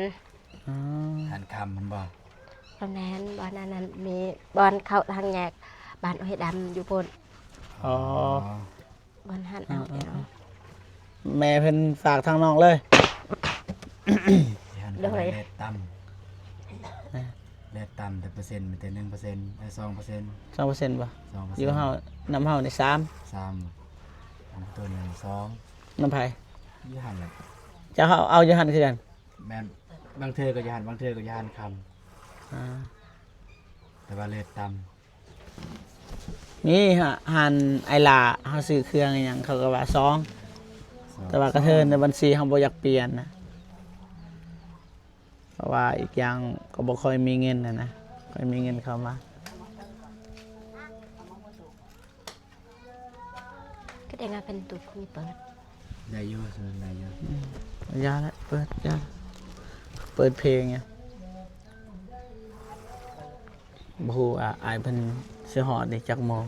ຮ້ານຄຳຫັ້ນບໍ່? ບໍ່ແມ່ນ ບ່ອນອັນນັ້ນ ມີບ່ອນເຂົ້າທາງແຍກບ້ານຫ້ວຍດຳຢູ່ພຸ້ນ ອໍ ບ່ອນຮ້ານເອົາ ແມ່ເພິ່ນຝາກທາງນ້ອງເລີຍ ໂດຍ ເລດຕ່ຳ ເລດຕ່ຳ ແຕ່ເປີເຊັນມີແຕ່ໜຶ່ງເປີເຊັນ ເອີ ສອງເປີເຊັນ ສອງເປີເຊັນບໍ່? ສອງເປີເຊັນ ຢູ່ເຮົາ ນຳເຮົານີ້ສາມ ສາມ ອັນຕົວໜຶ່ງ ສອງ ນຳໃຜ? ຢູ່ຫັ້ນແຫຼະ ເຈົ້າເອົາ ເອົາຢູ່ຫັ້ນຄືກັນ? ແມ່ນ ບາງເທື່ອກໍຢູ່ຫັ້ນ ບາງເທື່ອກໍຢູ່ຮ້ານຄຳ ອາ ແຕ່ວ່າເລດຕ່ຳ ມີຮ້ານອ້າຍຫຼ້າ ເຮົາຊື້ເຄື່ອງອີ່ຫຍັງ ເຂົາກໍວ່າສອງ ສອງ ແຕ່ວ່າກະເທີນໃນບັນຊີເຮົາບໍ່ຢາກປ່ຽນນະ ເພາະວ່າອີກຢ່າງກໍບໍ່ຄ່ອຍມີເງິນນະ ຄ່ອຍມີເງິນເຂົ້າມາ. ກໍໄດ້ງານເປັນຕຸກມີເປີດ ໄດ້ຢູ່ ໄດ້ຢູ່ ອືມ ຢ່າລະ ເປີດ ຢ່າ ເປີດເພງຫຍັງ ບໍ່ຮູ້ວ່າອ້າຍເພິ່ນຊິຮອດນີ້ຈັກໂມງ.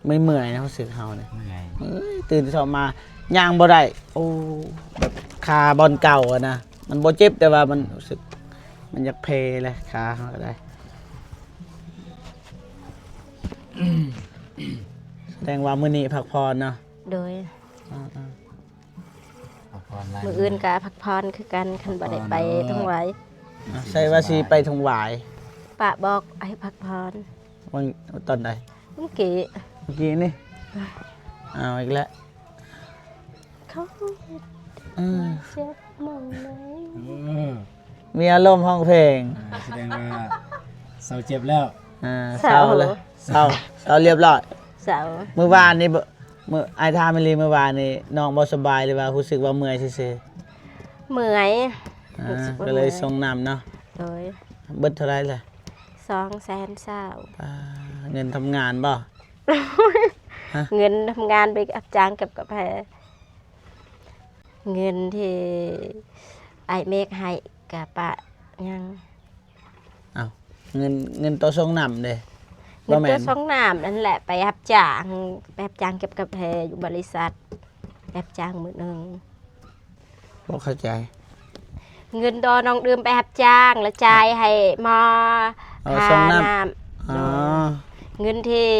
ເມື່ອຍໆນະ ຮູ້ສຶກເຮົານີ້ ເມື່ອຍ ເອີຍ ຕື່ນເຊົ້າມາຍ່າງບໍ່ໄດ້ ໂອ້ ແບບຂາບ່ອນເກົ່າຫັ້ນນະ ມັນບໍ່ເຈັບ ແຕ່ວ່າມັນຮູ້ສຶກ ມັນຢາກເພແຫຼະ ຂາເຮົາກໍໄດ້ ສະແດງວ່າມື້ນີ້ພັກຜ່ອນເນາະ ໂດຍ ອືມໆ ພັກຜ່ອນຫຼາຍ ມື້ອື່ນກໍພັກຜ່ອນຄືກັນ ຄັນບໍ່ໄດ້ໄປທົ່ງຫວາຍ ອ່າ ໃສ່ວ່າຊິໄປທົ່ງຫວາຍ ປະບອກໃຫ້ພັກຜ່ອນ ວັນ ຕອນໃດ? ເມື່ອກີ້ ເມື່ອກີ້ນີ້ ອ້າວ ອີກແລ້ວ ເຂົາເຮັດ ເອີ ເຈັບໝ່ອງໃດ ເອີ ມີອາລົມຮ້ອງເພງ ອ່າ ສະແດງວ່າເຊົາເຈັບແລ້ວ ອ່າ ເຊົາ ເຊົາແລ້ວ ເຊົາ ເຊົາລຽບຮ້ອຍ ເຊົາ ມື້ວານນີ້ ມື້ ອ້າຍຖາມອີ່ຫຼີ ມື້ວານນີ້ນ້ອງບໍ່ສະບາຍ ຫຼືວ່າຮູ້ສຶກວ່າເມື່ອຍຊື່ໆ? ເມື່ອຍ ອ່າ ກໍເລີຍສົ່ງນ້ຳເນາະ ໂດຍ ເບິດເທົ່າໃດລະ? ສອງແສນຊາວ ປາ ເງິນທຳງານບໍ່? ຮະ? ເງິນທຳງານໄປຮັບຈ້າງເກັບກາແຟ ເງິນທີ່ອ້າຍເມກໃຫ້ກະປະຍັງ ອ້າວ ເງິນ ເງິນໂຕສົ່ງນ້ຳເດ? ເງິນໂຕສົ່ງນ້ຳນັ້ນແຫຼະ ໄປຮັບຈ້າງ ໄປຮັບຈ້າງເກັບກາແຟຢູ່ບໍລິສັດ ໄປຮັບຈ້າງມື້ໜຶ່ງ ບໍ່ເຂົ້າໃຈ ເງິນໂຕນ້ອງດື່ມໄປຮັບຈ້າງ ແລ້ວຈ່າຍໃຫ້ໝໍ້ ເອົາ ຄ່ານ້ຳ ອໍ ເງິນທີ່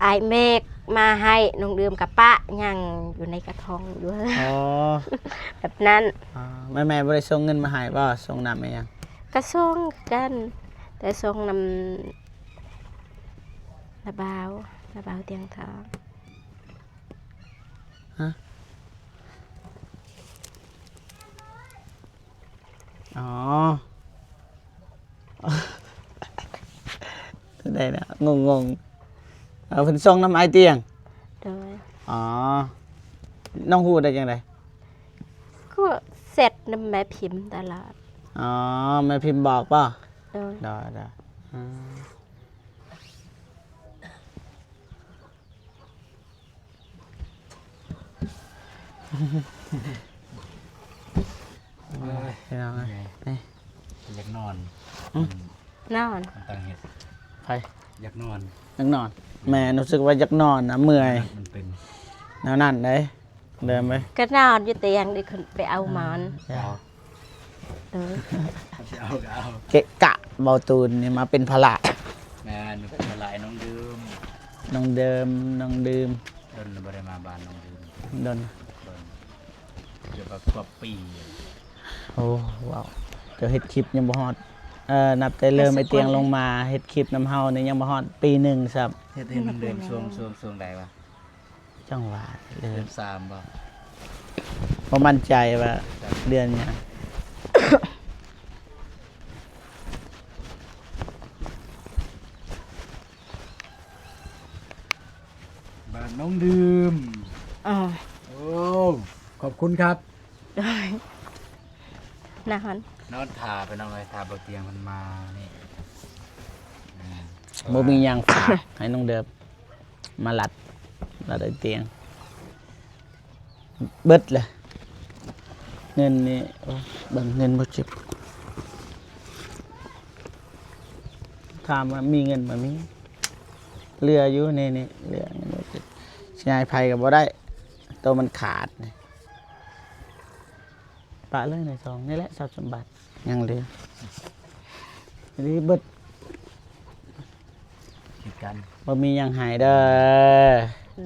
ອ້າຍເມກມາໃຫ້ນ້ອງດື່ມກະປະຍັງຢູ່ໃນກະທອງຢູ່ ອໍ ແບບນັ້ນ ອໍ ແມ່ໆບໍ່ໄດ້ສົ່ງເງິນມາໃຫ້ບໍ່? ສົ່ງນ້ຳອີ່ຫຍັງ? ກະສົ່ງຄືກັນ ແຕ່ສົ່ງນຳນ້າບ່າວ ນ້າບ່າວຕຽງທອງ ຮະ? ອໍ ໄດ້ນະ ງົງໆ ເອີ ເພິ່ນສົ່ງນຳອ້າຍຕຽງ ໂດຍ ອໍ ນ້ອງຮູ້ໄດ້ຈັ່ງໃດ? ກໍແຊັດນຳແມ່ພິມຕະຫຼອດ ອໍ ແມ່ພິມບອກບໍ່? ໂດຍ ໂດຍໆ ອືມ. ໂອ້ຍ ພີ່ນ້ອງເອີຍ ເມື່ອຍ ນີ້ ຢາກນອນ ອືມ ອືມ ນອນ ມັນຕ້ອງເຮັດ ໃຜ? ຢາກນອນ ຢາກນອນ ອືມ ແມ່ນ ຮູ້ສຶກວ່າຢາກນອນນະ ເມື່ອຍ ມັນເປັນ ແນວນັ້ນເດ້ ເດີມເວີຍ ກໍນອນຢູ່ຕຽງ ໄດ້ຂຶ້ນໄປເອົາໝອນ ອ່າ ເອົາ ເອີ ເອົາກໍເອົາ ເກະກະ ເບົາຕູນນີ້ມາເປັນພາລະ ແມ່ນ ເປັນພາລະໃຫ້ນ້ອງດື່ມ ນ້ອງເດີມ ນ້ອງດື່ມ ດົນແລ້ວບໍ່ໄດ້ມາບ້ານນ້ອງດື່ມ ດົນ ດົນ ເກືອບວ່າຄວບປີ ໂອ້ ວ້າວ ເຈົ້າເຮັດຄລິບຍັງບໍ່ຮອດ ເອີ ນັບແຕ່ເລີ່ມໄອ້ຕຽງລົງມາເຮັດຄລິບນຳເຮົານີ້ຍັງບໍ່ຮອດປີໜຶ່ງຊ້ຳ ເຮັດ ເຮັດນ້ອງເດີມຊ່ວງ ຊ່ວງ ຊ່ວງໃດວະ? ຈັ່ງຫວະ ເດືອນ ເດືອນສາມບໍ່? ບໍ່ໝັ້ນໃຈວ່າເດືອນຫຍັງ ບ້ານນ້ອງດື່ມ ອໍ ໂອ້ ຂອບຄຸນຄັບ ໂດຍ ນອນ ນອນຖ້າ ພີ່ນ້ອງເອີຍ ຖ້າບໍ່ຕຽງເພິ່ນມານີ້ ອືມ ບໍ່ມີຫຍັງຝາກໃຫ້ນ້ອງເດີມ ມາລັດ ລັດໄອ້ຕຽງ ເບິດແຫຼະ ເງິນນີ້ ໂອ້ຍ ເບິ່ງເງິນບໍ່ເຈັບ ຖາມວ່າມີເງິນບໍ່? ມີ ເຫຼືອຢູ່ ນີ້ ນີ້ ເຫຼືອ ຍັງບໍ່ເຈັບ ຊິໃຫ້ໃຜກໍບໍ່ໄດ້ ໂຕມັນຂາດນີ້ ປະເລີຍໃນຊອງນີ້ແຫຼະ ຊັບສົມບັດຍັງເຫຼືອ ນີ້ເບິດ ຄືກັນ ບໍ່ມີຫຍັງໃຫ້ເດີ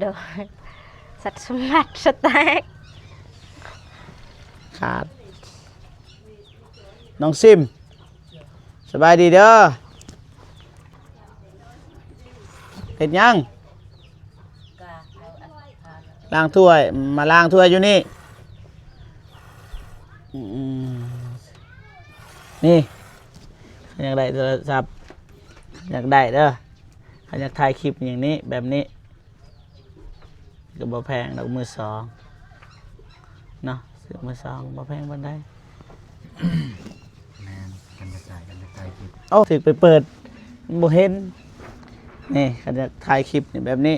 ໂດຍ ຊັບສົມບັດສະແຕັກ ຂາດ ນ້ອງຊິມ ສະບາຍດີເດີ ເຮັດຫຍັງ? ລ້າງຖ້ວຍ ມາລ້າງຖ້ວຍຢູ່ນີ້ ອືມ ນີ້ ຄັນຢາກໄດ້ໂທລະສັບ ຄັນຢາກໄດ້ເດີ ຄັນຢາກຖ່າຍຄລິບຫຍັງນີ້ ແບບນີ້ ກໍບໍ່ແພງດອກ ມືສອງເນາະ ຊື້ມືສອງບໍ່ແພງປານໃດ ແມ່ນ ຄັນຢາກໄດ້ ຄັນຢາກຖ່າຍຄລິບ ເອົ້າ ຖືກໄປເປີດ ມັນບໍ່ເຫັນ ນີ້ ຄັນຢາກຖ່າຍຄລິບນີ້ ແບບນີ້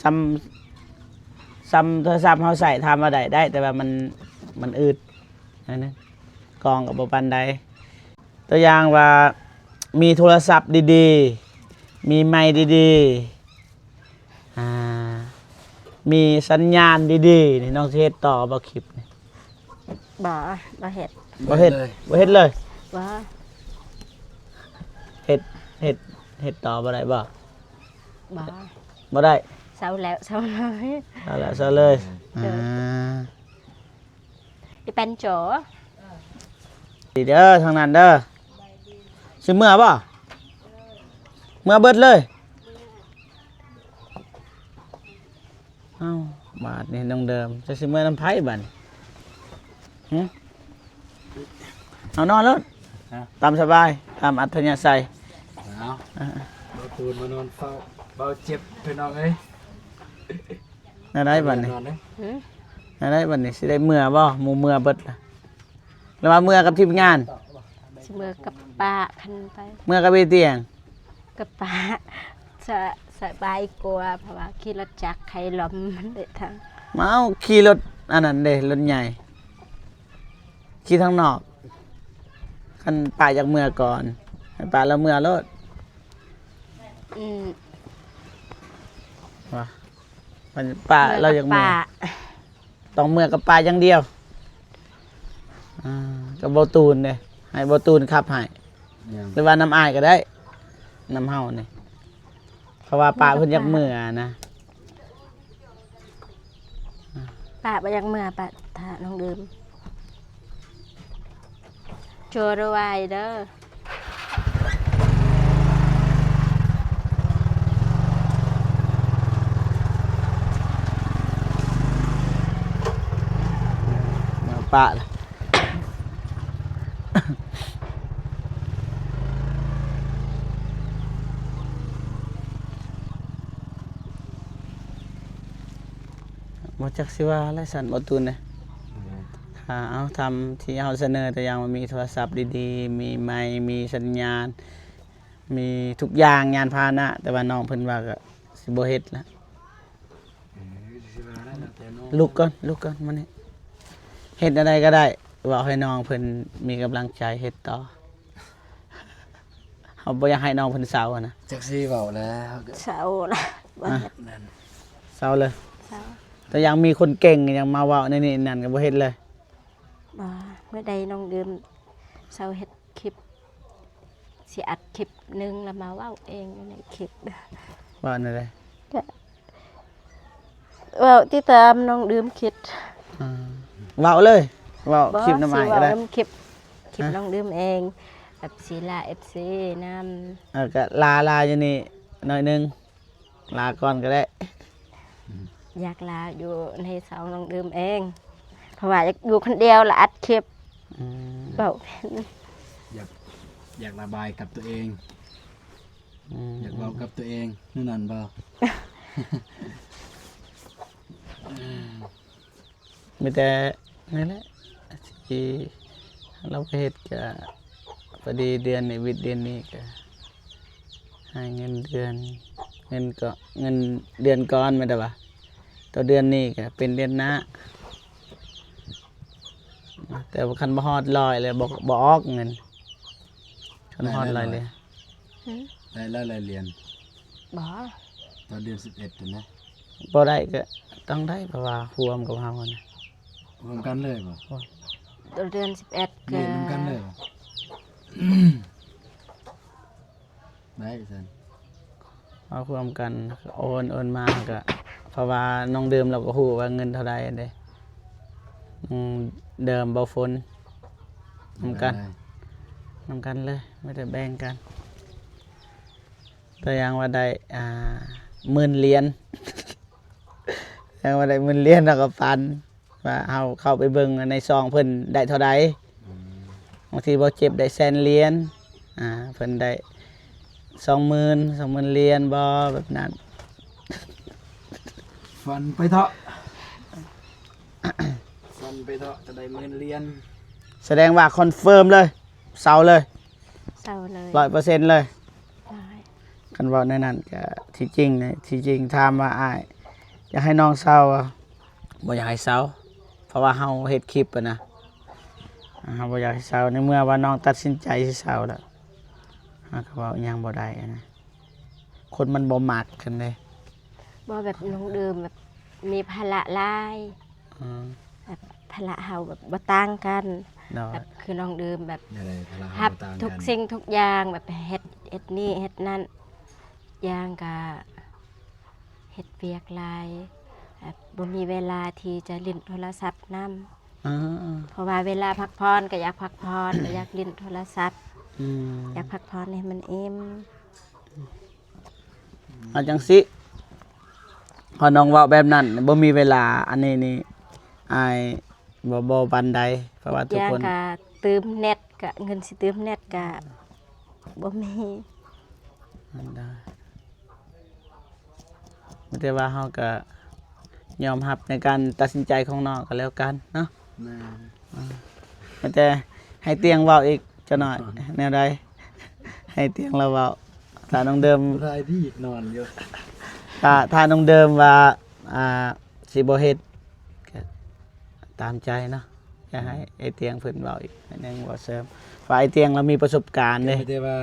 ສ່ຳ ສ່ຳໂທລະສັບເຮົາໃຊ້ ຖາມວ່າໄດ້ ໄດ້ ແຕ່ວ່າມັນ ມັນອືດໜ້ອຍໜຶ່ງ ກ້ອງກໍບໍ່ປານໃດ ຕົວຢ່າງວ່າ ມີໂທລະສັບດີໆ ມີໄມດີໆ ອ່າ ມີສັນຍານດີໆ ນີ້ ນ້ອງຊິເຮັດຕໍ່ບໍ່ຄລິບນີ້? ບໍ່ ບໍ່ເຮັດ ບໍ່ເຮັດ ບໍ່ເຮັດເລີຍ ບໍ່ ເຮັດ ເຮັດ ເຮັດຕໍ່ບໍ່ໄດ້ບໍ່? ບໍ່ ບໍ່ໄດ້ ເຊົາແລ້ວ ເຊົາເລີຍ ເຊົາແລ້ວ ເຊົາເລີຍ ໂດຍ ອ່າ ອີແປ້ນຈໍ ດີເດີ ທາງນັ້ນເດີ ຊິເມືອບໍ່? ເມືອເບິດເລີຍ ເອົ້າ ບາດນີ້ນ້ອງເດີມ ຈະຊິເມືອນຳໃຜບາດນີ້? ຫຶ? ເອົານອນໂລດ ຮະ? ຕາມສະບາຍ ຕາມອັດທະຍາໄສ ເອົາ ອ່າ ເບົາຕູນມານອນເຝົ້າ ເບົາເຈັບ ພີ່ນ້ອງເອີຍ. ແນວໃດບັດນີ້? ນອນເດີ ຫຶ? ແນວໃດບັດນີ້? ຊິໄດ້ເມືອບໍ່? ໝູ່ເມືອເບິດລະ ຫຼືວ່າເມືອກັບທີມງານ? ຊິເມືອກັບປ້າ ຄັນໄປ ເມືອກັບອີ່ຕຽງ? ກັບປ້າ ສະ ສະບາຍກວ່າ ເພາະວ່າຂີ່ລົດຈັກໄຄລອມມັນໄດ້ທາງ ມາເອົາຂີ່ລົດອັນນັ້ນເດ້ ລົດໃຫຍ່ ຂີ່ທາງນອກ ຄັນປ້າຢາກເມືອກ່ອນ ໃຫ້ປ້າລາວເມືອໂລດ ອືມ ວ່າ ມັນປ້າ ເມືອກັບ ລາວຢາກເມືອ ປ້າ ຕ້ອງເມືອກັບປ້າຢ່າງດຽວ ອ່າ ກັບເບົາຕູນເດ້ ໃຫ້ເບົາຕູນຂັບໃຫ້ ຫຍັງ? ຫຼືວ່ານຳອ້າຍກໍໄດ້ ນຳເຮົານີ້ ເພາະວ່າປ້າເພິ່ນຢາກເມືອນະ ປ້າບໍ່ຢາກເມືອ ປ້າຖ້ານ້ອງດື່ມ ໂຈລະໄວເດີ ມາປະລະ ບໍ່ຈັກຊິວ່າແລ້ວຊັ້ນ ບໍ່ຕູນເດ້ ອືມ ຖ້າເອົາຕາມທີ່ເຮົາສະເໜີ ຕົວຢ່າງວ່າມີໂທລະສັບດີໆ ມີໄມ ມີສັນຍານ ມີທຸກຢ່າງ ຍານພາຫະນະ ແຕ່ວ່ານ້ອງເພິ່ນວ່າກໍຊິບໍ່ເຮັດລະ ເອີ ຊິວ່າແລ້ວ ແລ້ວແຕ່ນ້ອງ ລຸກກ່ອນ ລຸກກ່ອນ ມານີ້ ເຮັດແນວໃດກໍໄດ້ ເວົ້າໃຫ້ນ້ອງເພິ່ນມີກຳລັງໃຈເຮັດຕໍ່. ເຮົາບໍ່ຢາກໃຫ້ນ້ອງເພິ່ນເຊົາຫັ້ນນະ ຈັກຊິເວົ້າແລ້ວ ເຊົາລະ ບໍ່ເຮັດ ແມ່ນ ເຊົາເລີຍ ເຊົາ ແຕ່ຍັງມີຄົນເກັ່ງ ຍັງມາເວົ້າໃນນີ້ນັ້ນກໍບໍ່ເຮັດເລີຍ ບໍ່ ເມື່ອໃດນ້ອງດື່ມເຊົາເຮັດຄລິບ ຊິອັດຄລິບໜຶ່ງ ແລ້ວມາເວົ້າເອງຢູ່ໃນຄລິບ ເວົ້າແນວໃດ? ກະ ເວົ້າຕິດຕາມນ້ອງດື່ມຄິດ ອ່າ ເວົ້າເລີຍ ເວົ້າ ບໍ່ ຄລິບນຳອ້າຍກໍໄດ້ ຊິເວົ້ານຳຄລິບ ຄລິບ ຮະ ນ້ອງດື່ມເອງ ແບບຊິລາເອັຟຊີນຳ ເອີ ກໍລາ ລາຢູ່ນີ້ໜ້ອຍໜຶ່ງ ລາກ່ອນກໍໄດ້ ຢາກລາຢູ່ໃນຊ່ອງນ້ອງດື່ມເອງ ເພາະວ່າຢາກຢູ່ຄົນດຽວລະອັດຄລິບ ອືມ ເວົ້າ ຢາກ ຢາກລະບາຍກັບຕົວເອງ ອືມ ຢາກເວົ້າກັບຕົວເອງ ແນວນັ້ນບໍ່? ມີແຕ່ນັ້ນແຫຼະ ທີ່ເຮົາໄປເຮັດກະ ພໍດີເດືອນນີ້ ວິດເດືອນນີ້ກະໃຫ້ເງິນເດືອນ ເງິນກໍ ເງິນເດືອນກ່ອນ ແມ່ນແຕ່ວ່າ ໂຕ ຕໍ່ເດືອນນີ້ກໍເປັນເດືອນໜ້າ. ແຕ່ວ່າຄັນບໍ່ຮອດຮ້ອຍແລ້ວ ບໍ່ ບໍ່ອອກເງິນ. ຄັນຮອດຮ້ອຍເລີຍ. ຫືມ? ໄດ້ຮ້ອຍຫຼາຍຫຼຽນ. ບໍ່. ຕອນເດືອນສິບເອັດຫັ້ນນະ. ບໍ່ໄດ້ກໍຕ້ອງໄດ້ ເພາະວ່າຮ່ວມກັບເຮົາຫັ້ນນະ. ຮ່ວມກັນເລີຍບໍ່? ໂອ້ຍ ຕອນເດືອນສິບເອັດ ເຮັດນຳກັນເລີຍບໍ່? ໄດ້ຊັ້ນ ເອົາຮ່ວມກັນ ໂອນ ໂອນມາກໍ ເພາະວ່ານ້ອງເດີມລາວກໍຮູ້ວ່າເງິນເທົ່າໃດເດ້. ນ້ອງເດີມ ເບົາຝົນ ນຳກັນ ນຳກັນເລີຍ ມີແຕ່ແບ່ງກັນ. ແຕ່ຢ່າງວ່າໄດ້ ອ່າ ໝື່ນຫຼຽນ ຢ່າງວ່າໄດ້ໝື່ນຫຼຽນ ລາວກໍຝັນ ວ່າເຮົາເຂົ້າໄປເບິ່ງໃນຊ່ອງເພິ່ນໄດ້ເທົ່າໃດ. ອືມ ບາງທີບໍ່ເຈັບໄດ້ແສນຫຼຽນ ອ່າ ເພິ່ນໄດ້ສອງໝື່ນ ສອງໝື່ນຫຼຽນບໍ່ ແບບນັ້ນ. ຝັນໄປເທາະ ຝັນໄປເທາະ ຈະໄດ້ໝື່ນຫຼຽນ. ສະແດງວ່າຄອນເຟີມເລີຍ ເຊົາເລີຍ. ເຊົາເລີຍ ຮ້ອຍເປີເຊັນເລີຍ. ຄັນເວົ້າແນວນັ້ນກະ ທີ່ຈິງ ທີ່ຈິງຖາມວ່າອ້າຍຢາກໃຫ້ນ້ອງເຊົາ ບໍ່ຢາກໃຫ້ເຊົາ ເພາະວ່າເຮົາເຮັດຄລິບຫັ້ນນະ ເຮົາບໍ່ຢາກໃຫ້ເຊົາ. ໃນເມື່ອວ່ານ້ອງຕັດສິນໃຈຊິເຊົາແລ້ວ ເຮົາກໍເວົ້າຫຍັງບໍ່ໄດ້ນະ ຄົນມັນບໍ່ມັກກັນເດ້. ບໍ່ ແບບນ້ອງເດີມແບບມີພາລະຫຼາຍ. ອືມ ແບບພາລະເຮົາແບບບໍ່ຕ່າງກັນ. ໂດຍ ແບບຄືນ້ອງເດີມແບບ ແນວໃດ ພາລະເຮົາ ຮັບ ບໍ່ຕ່າງກັນ ທຸກສິ່ງທຸກຢ່າງ ແບບເຮັດ ເຮັດນີ້ເຮັດນັ້ນ ຢ່າງກະເຮັດວຽກຫຼາຍ ແບບບໍ່ມີເວລາທີ່ຈະຫຼິ້ນໂທລະສັບນຳ. ອືມ ເພາະວ່າເວລາພັກຜ່ອນກໍຢາກພັກຜ່ອນ ກໍຢາກຫຼິ້ນໂທລະສັບ. ອືມ ຢາກພັກຜ່ອນໃຫ້ມັນອີ່ມ. ເອົາຈັ່ງຊີ້ ເພາະນ້ອງເວົ້າແບບນັ້ນ ບໍ່ມີເວລາ ອັນນີ້ນີ້ ອ້າຍບໍ່ ບໍ່ປານໃດ ເພາະວ່າທຸກຄົນ ກະຕື່ມເນັດ ກະເງິນຊິຕື່ມເນັດກະບໍ່ມີ. ອັນໃດ ມີແຕ່ວ່າເຮົາກະຍອມຮັບໃນການຕັດສິນໃຈຂອງນ້ອງກໍແລ້ວກັນເນາະ. ແມ່ນ ອ່າ ມີແຕ່ໃຫ້ຕຽງເວົ້າອີກຈັກໜ້ອຍ ແນວໃດ ໃຫ້ຕຽງລາວເວົ້າ. ຖ້ານ້ອງເດີມ ສະບາຍດີ ນອນຢູ່ ຖ້າ ຖ້ານ້ອງເດີມວ່າ ອ່າ ຊິບໍ່ເຮັດ ກໍຕາມໃຈເນາະ. ຢາກໃຫ້ ອືມ ອ້າຍຕຽງເພິ່ນເວົ້າອີກໜ້ອຍໜຶ່ງ ເວົ້າເສີມ ວ່າອ້າຍຕຽງລາວມີປະສົບການເດ້. ກໍມີແຕ່ວ່າ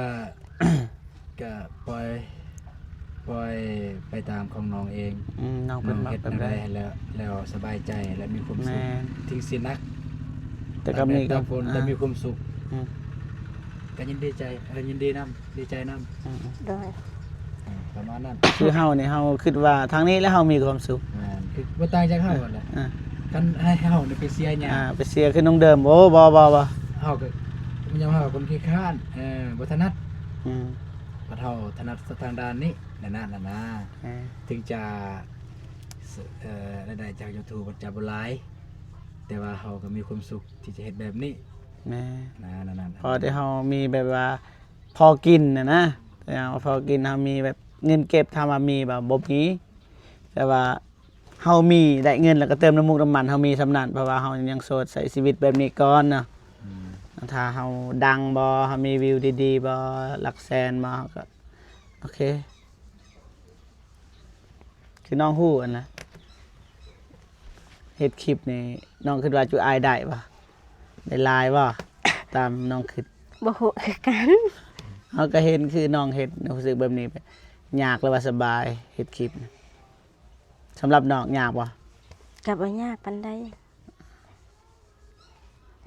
ກະປ່ອຍ ປ່ອຍໄປຕາມຂອງນ້ອງເອງ. ອືມ ນ້ອງເພິ່ນມັກແບບໃດ ນ້ອງເຮັດແນວໃດແລ້ວ ແລ້ວສະບາຍໃຈ ແລະ ມີຄວາມສຸກ. ແມ່ນ ເຖິງຊິໜັກ ແຕ່ກໍມີ ແຕ່ກໍມີຄວາມສຸກ. ອືມ ກໍຍິນດີໃຈ ເອີ ຍິນດີນຳ ດີໃຈນຳ. ອືມ ໂດຍ ອືມ ປະມານນັ້ນ. ຄືເຮົານີ້ ເຮົາຄິດວ່າທາງນີ້ແຫຼະເຮົາມີຄວາມສຸກ. ແມ່ນ ຄືບໍ່ຕ່າງຈາກເຮົາຫັ້ນແຫຼະ. ອ່າ ຄັນໃຫ້ເຮົານີ້ໄປເສຍຫຍັງ ອ່າ ໄປເສຍຄືນ້ອງເດີມ. ໂອ້ ບໍ່ ບໍ່ ບໍ່ ເຮົາກໍ ຍາມເຮົາຄົນຂີ້ຄ້ານ ເອີ ບໍ່ຖະໜັດ. ອືມ ບັດເຮົາຖະໜັດທາງດ້ານນີ້ ນັ້ນນະ ນັ້ນນະ. ເອີ ເຖິງຈະ ເອີ ລາຍໄດ້ຈາກ YouTube ມັນຈະບໍ່ຫຼາຍ ແຕ່ວ່າເຮົາກໍມີຄວາມສຸກທີ່ຈະເຮັດແບບນີ້. ແມ່ນ ນະ ນັ້ນ ນັ້ນ ພໍທີ່ເຮົາມີແບບວ່າ ພໍກິນນະນະ ແຕ່ວ່າພໍກິນ ເຮົາມີແບບເງິນເກັບ ຖາມວ່າມີບໍ່? ບໍ່ມີ. ແຕ່ວ່າເຮົາມີ ໄດ້ເງິນແລ້ວກໍເຕີມນ້ຳມູກນ້ຳມັນ ເຮົາມີສ່ຳນັ້ນ ເພາະວ່າເຮົາຍັງໂສດ ໃຊ້ຊີວິດແບບນີ້ກ່ອນເນາະ. ອືມ ຖ້າເຮົາດັງບໍ່ ເຮົາມີວິວດີໆບໍ່ ຫຼັກແສນບໍ່ ເຮົາກໍໂອເຄ. ຄືນ້ອງຮູ້ຫັ້ນນະ ເຮັດຄລິບນີ້ ນ້ອງຄິດວ່າຈຸອ້າຍໄດ້ບໍ່? ໄດ້ຫຼາຍບໍ່? ຕາມນ້ອງຄິດ ບໍ່ຮູ້ຄືກັນ. ເຮົາກໍເຫັນຄືນ້ອງເຮັດ ຮູ້ສຶກແບບນີ້ ຍາກຫຼືວ່າສະບາຍ ເຮັດຄລິບ? ສຳລັບນ້ອງຍາກບໍ່? ກໍບໍ່ຍາກປານໃດ.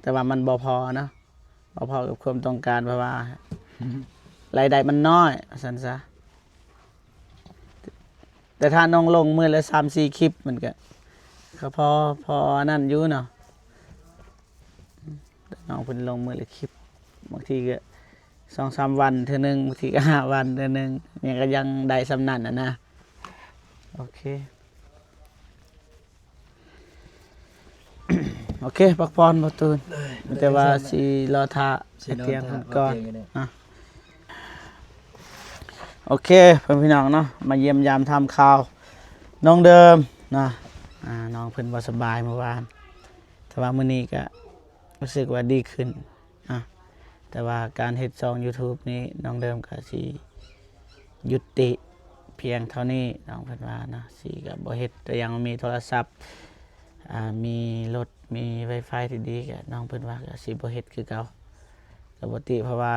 ແຕ່ວ່າມັນບໍ່ພໍເນາະ ບໍ່ພໍກັບຄວາມຕ້ອງການ ເພາະວ່າລາຍໄດ້ມັນນ້ອຍ ວ່າຊັ້ນຊະ. ແຕ່ຖ້ານ້ອງລົງມື້ລະສາມສີ່ຄລິບ ມັນກະ ກະພໍ ພໍອັນນັ້ນຢູ່ເນາະ. ແຕ່ນ້ອງເພິ່ນລົງມື້ລະຄລິບ ບາງທີກະສອງສາມວັນເທື່ອໜຶ່ງ ບາງທີກະຫ້າວັນເທື່ອໜຶ່ງ ຫຍັງກະຍັງໄດ້ສ່ຳນັ້ນນະນະ. ໂອເຄ ໂອເຄ ພັກຜ່ອນ ບໍ່ຕູນ. ມີແຕ່ວ່າຊິລໍຖ້າ ຊິນອນ ໄອ້ຕຽງເພິ່ນກ່ອນ ຖ້າ ອ່ະ ໂອເຄ ເພື່ອນພີ່ນ້ອງເນາະ ມາຢ້ຽມຢາມຖາມຂ່າວນ້ອງເດີມເນາະ. ອ່າ ນ້ອງເພິ່ນບໍ່ສະບາຍມື້ວານ ແຕ່ວ່າມື້ນີ້ກະຮູ້ສຶກວ່າດີຂຶ້ນ ອ່ະ ແຕ່ວ່າການເຮັດຊ່ອງ YouTube ນີ້ ນ້ອງເດີມກໍຊິຢຸດຕິ ພຽງເທົ່ານີ້ ນ້ອງເພິ່ນວ່າເນາະ ຊິກໍບໍ່ເຮັດ ແຕ່ຍັງມີໂທລະສັບ ອ່າ ມີລົດ ມີໄວຟາຍທີ່ດີ ກໍນ້ອງເພິ່ນວ່າກໍຊິບໍ່ເຮັດຄືເກົ່າ. ກໍບໍ່ຕິ ເພາະວ່າ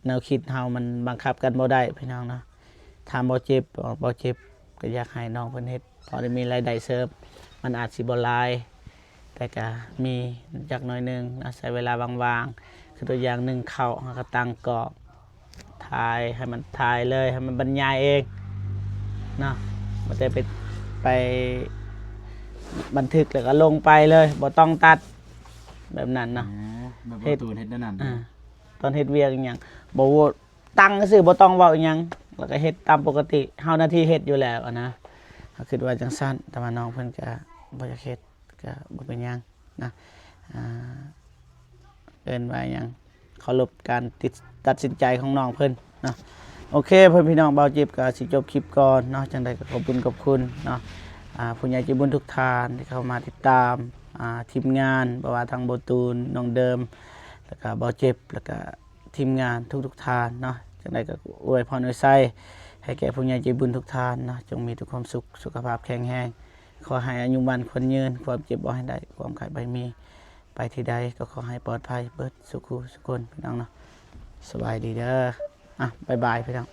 ແນວຄິດເຮົາມັນບັງຄັບກັນບໍ່ໄດ້ພີ່ນ້ອງເນາະ. ຖາມບໍ່ເຈັບ ບໍ່ເຈັບ ກໍຢາກໃຫ້ນ້ອງເພິ່ນເຮັດ ພໍໄດ້ມີລາຍໄດ້ເສີມ. ມັນອາດຊິບໍ່ຫຼາຍ ແຕ່ກະມີຈັກໜ້ອຍໜຶ່ງເນາະ ໃຊ້ເວລາວ່າງໆ ຄືຕົວຢ່າງໜຶ່ງເຂົ້າ ເຮົາກໍຕັ້ງກ້ອງ ຖ່າຍໃຫ້ມັນ ຖ່າຍເລີຍ ໃຫ້ມັນບັນຍາຍເອງເນາະ ບໍ່ໄດ້ໄປ ໄປບັນທຶກແລ້ວກໍລົງໄປເລີຍ ບໍ່ຕ້ອງຕັດ ແບບນັ້ນເນາະ. ອໍ ແບບ ເຮັດ ການເຮັດແນວນັ້ນ ອ່າ ຕອນເຮັດວຽກອີ່ຫຍັງ ບໍ່ ຕັ້ງຊື່ ບໍ່ຕ້ອງເວົ້າອີ່ຫຍັງ ແລ້ວກໍເຮັດຕາມປົກກະຕິ ເຮົາໜ້າທີ່ເຮັດຢູ່ແລ້ວຫັ້ນນະ. ເຮົາຄິດວ່າຈັ່ງຊັ້ນ ແຕ່ວ່ານ້ອງເພິ່ນກໍບໍ່ຢາກເຮັດ ກໍບໍ່ເປັນຫຍັງນະ ອ່າ ເອີ້ນວ່າຫຍັງ ເຄົາລົບການຕິດ ຕັດສິນໃຈຂອງນ້ອງເພິ່ນເນາະ. ໂອເຄ ເພື່ອນພີ່ນ້ອງ ບ່າວເຈັບກໍຊິຈົບຄລິບກ່ອນເນາະ. ຈັ່ງໃດກໍຂອບບຸນຂອບຄຸນເນາະ ອ່າ ຜູ້ໃຫຍ່ໃຈບຸນທຸກທ່ານທີ່ເຂົ້າມາຕິດຕາມ ອ່າ ທີມງານ ບໍ່ວ່າທັງບໍ່ຕູນ ນ້ອງເດີມ ແລ້ວກໍບ່າວເຈັບ ແລ້ວກໍ ທີມງານທຸກໆທ່ານເນາະ. ຈັ່ງໃດກໍອວຍພອນອວຍໄຊໃຫ້ແກ່ຜູ້ໃຫຍ່ໃຈບຸນທຸກທ່ານເນາະ ຈົ່ງມີແຕ່ຄວາມສຸກ ສຸຂະພາບແຂງແຮງ ຂໍໃຫ້ອາຍຸໝັ້ນຂວັນຍືນ ຄວາມເຈັບບໍ່ໃຫ້ໄດ້ ຄວາມໄຂ້ບໍ່ໃຫ້ມີ ໄປທີ່ໃດກໍຂໍໃຫ້ປອດໄພເບິດສູ່ຄູ່ສູ່ຄົນ ພີ່ນ້ອງເນາະ. ສະບາຍດີເດີ ອ່ະ ບາຍບາຍ ພີ່ນ້ອງ.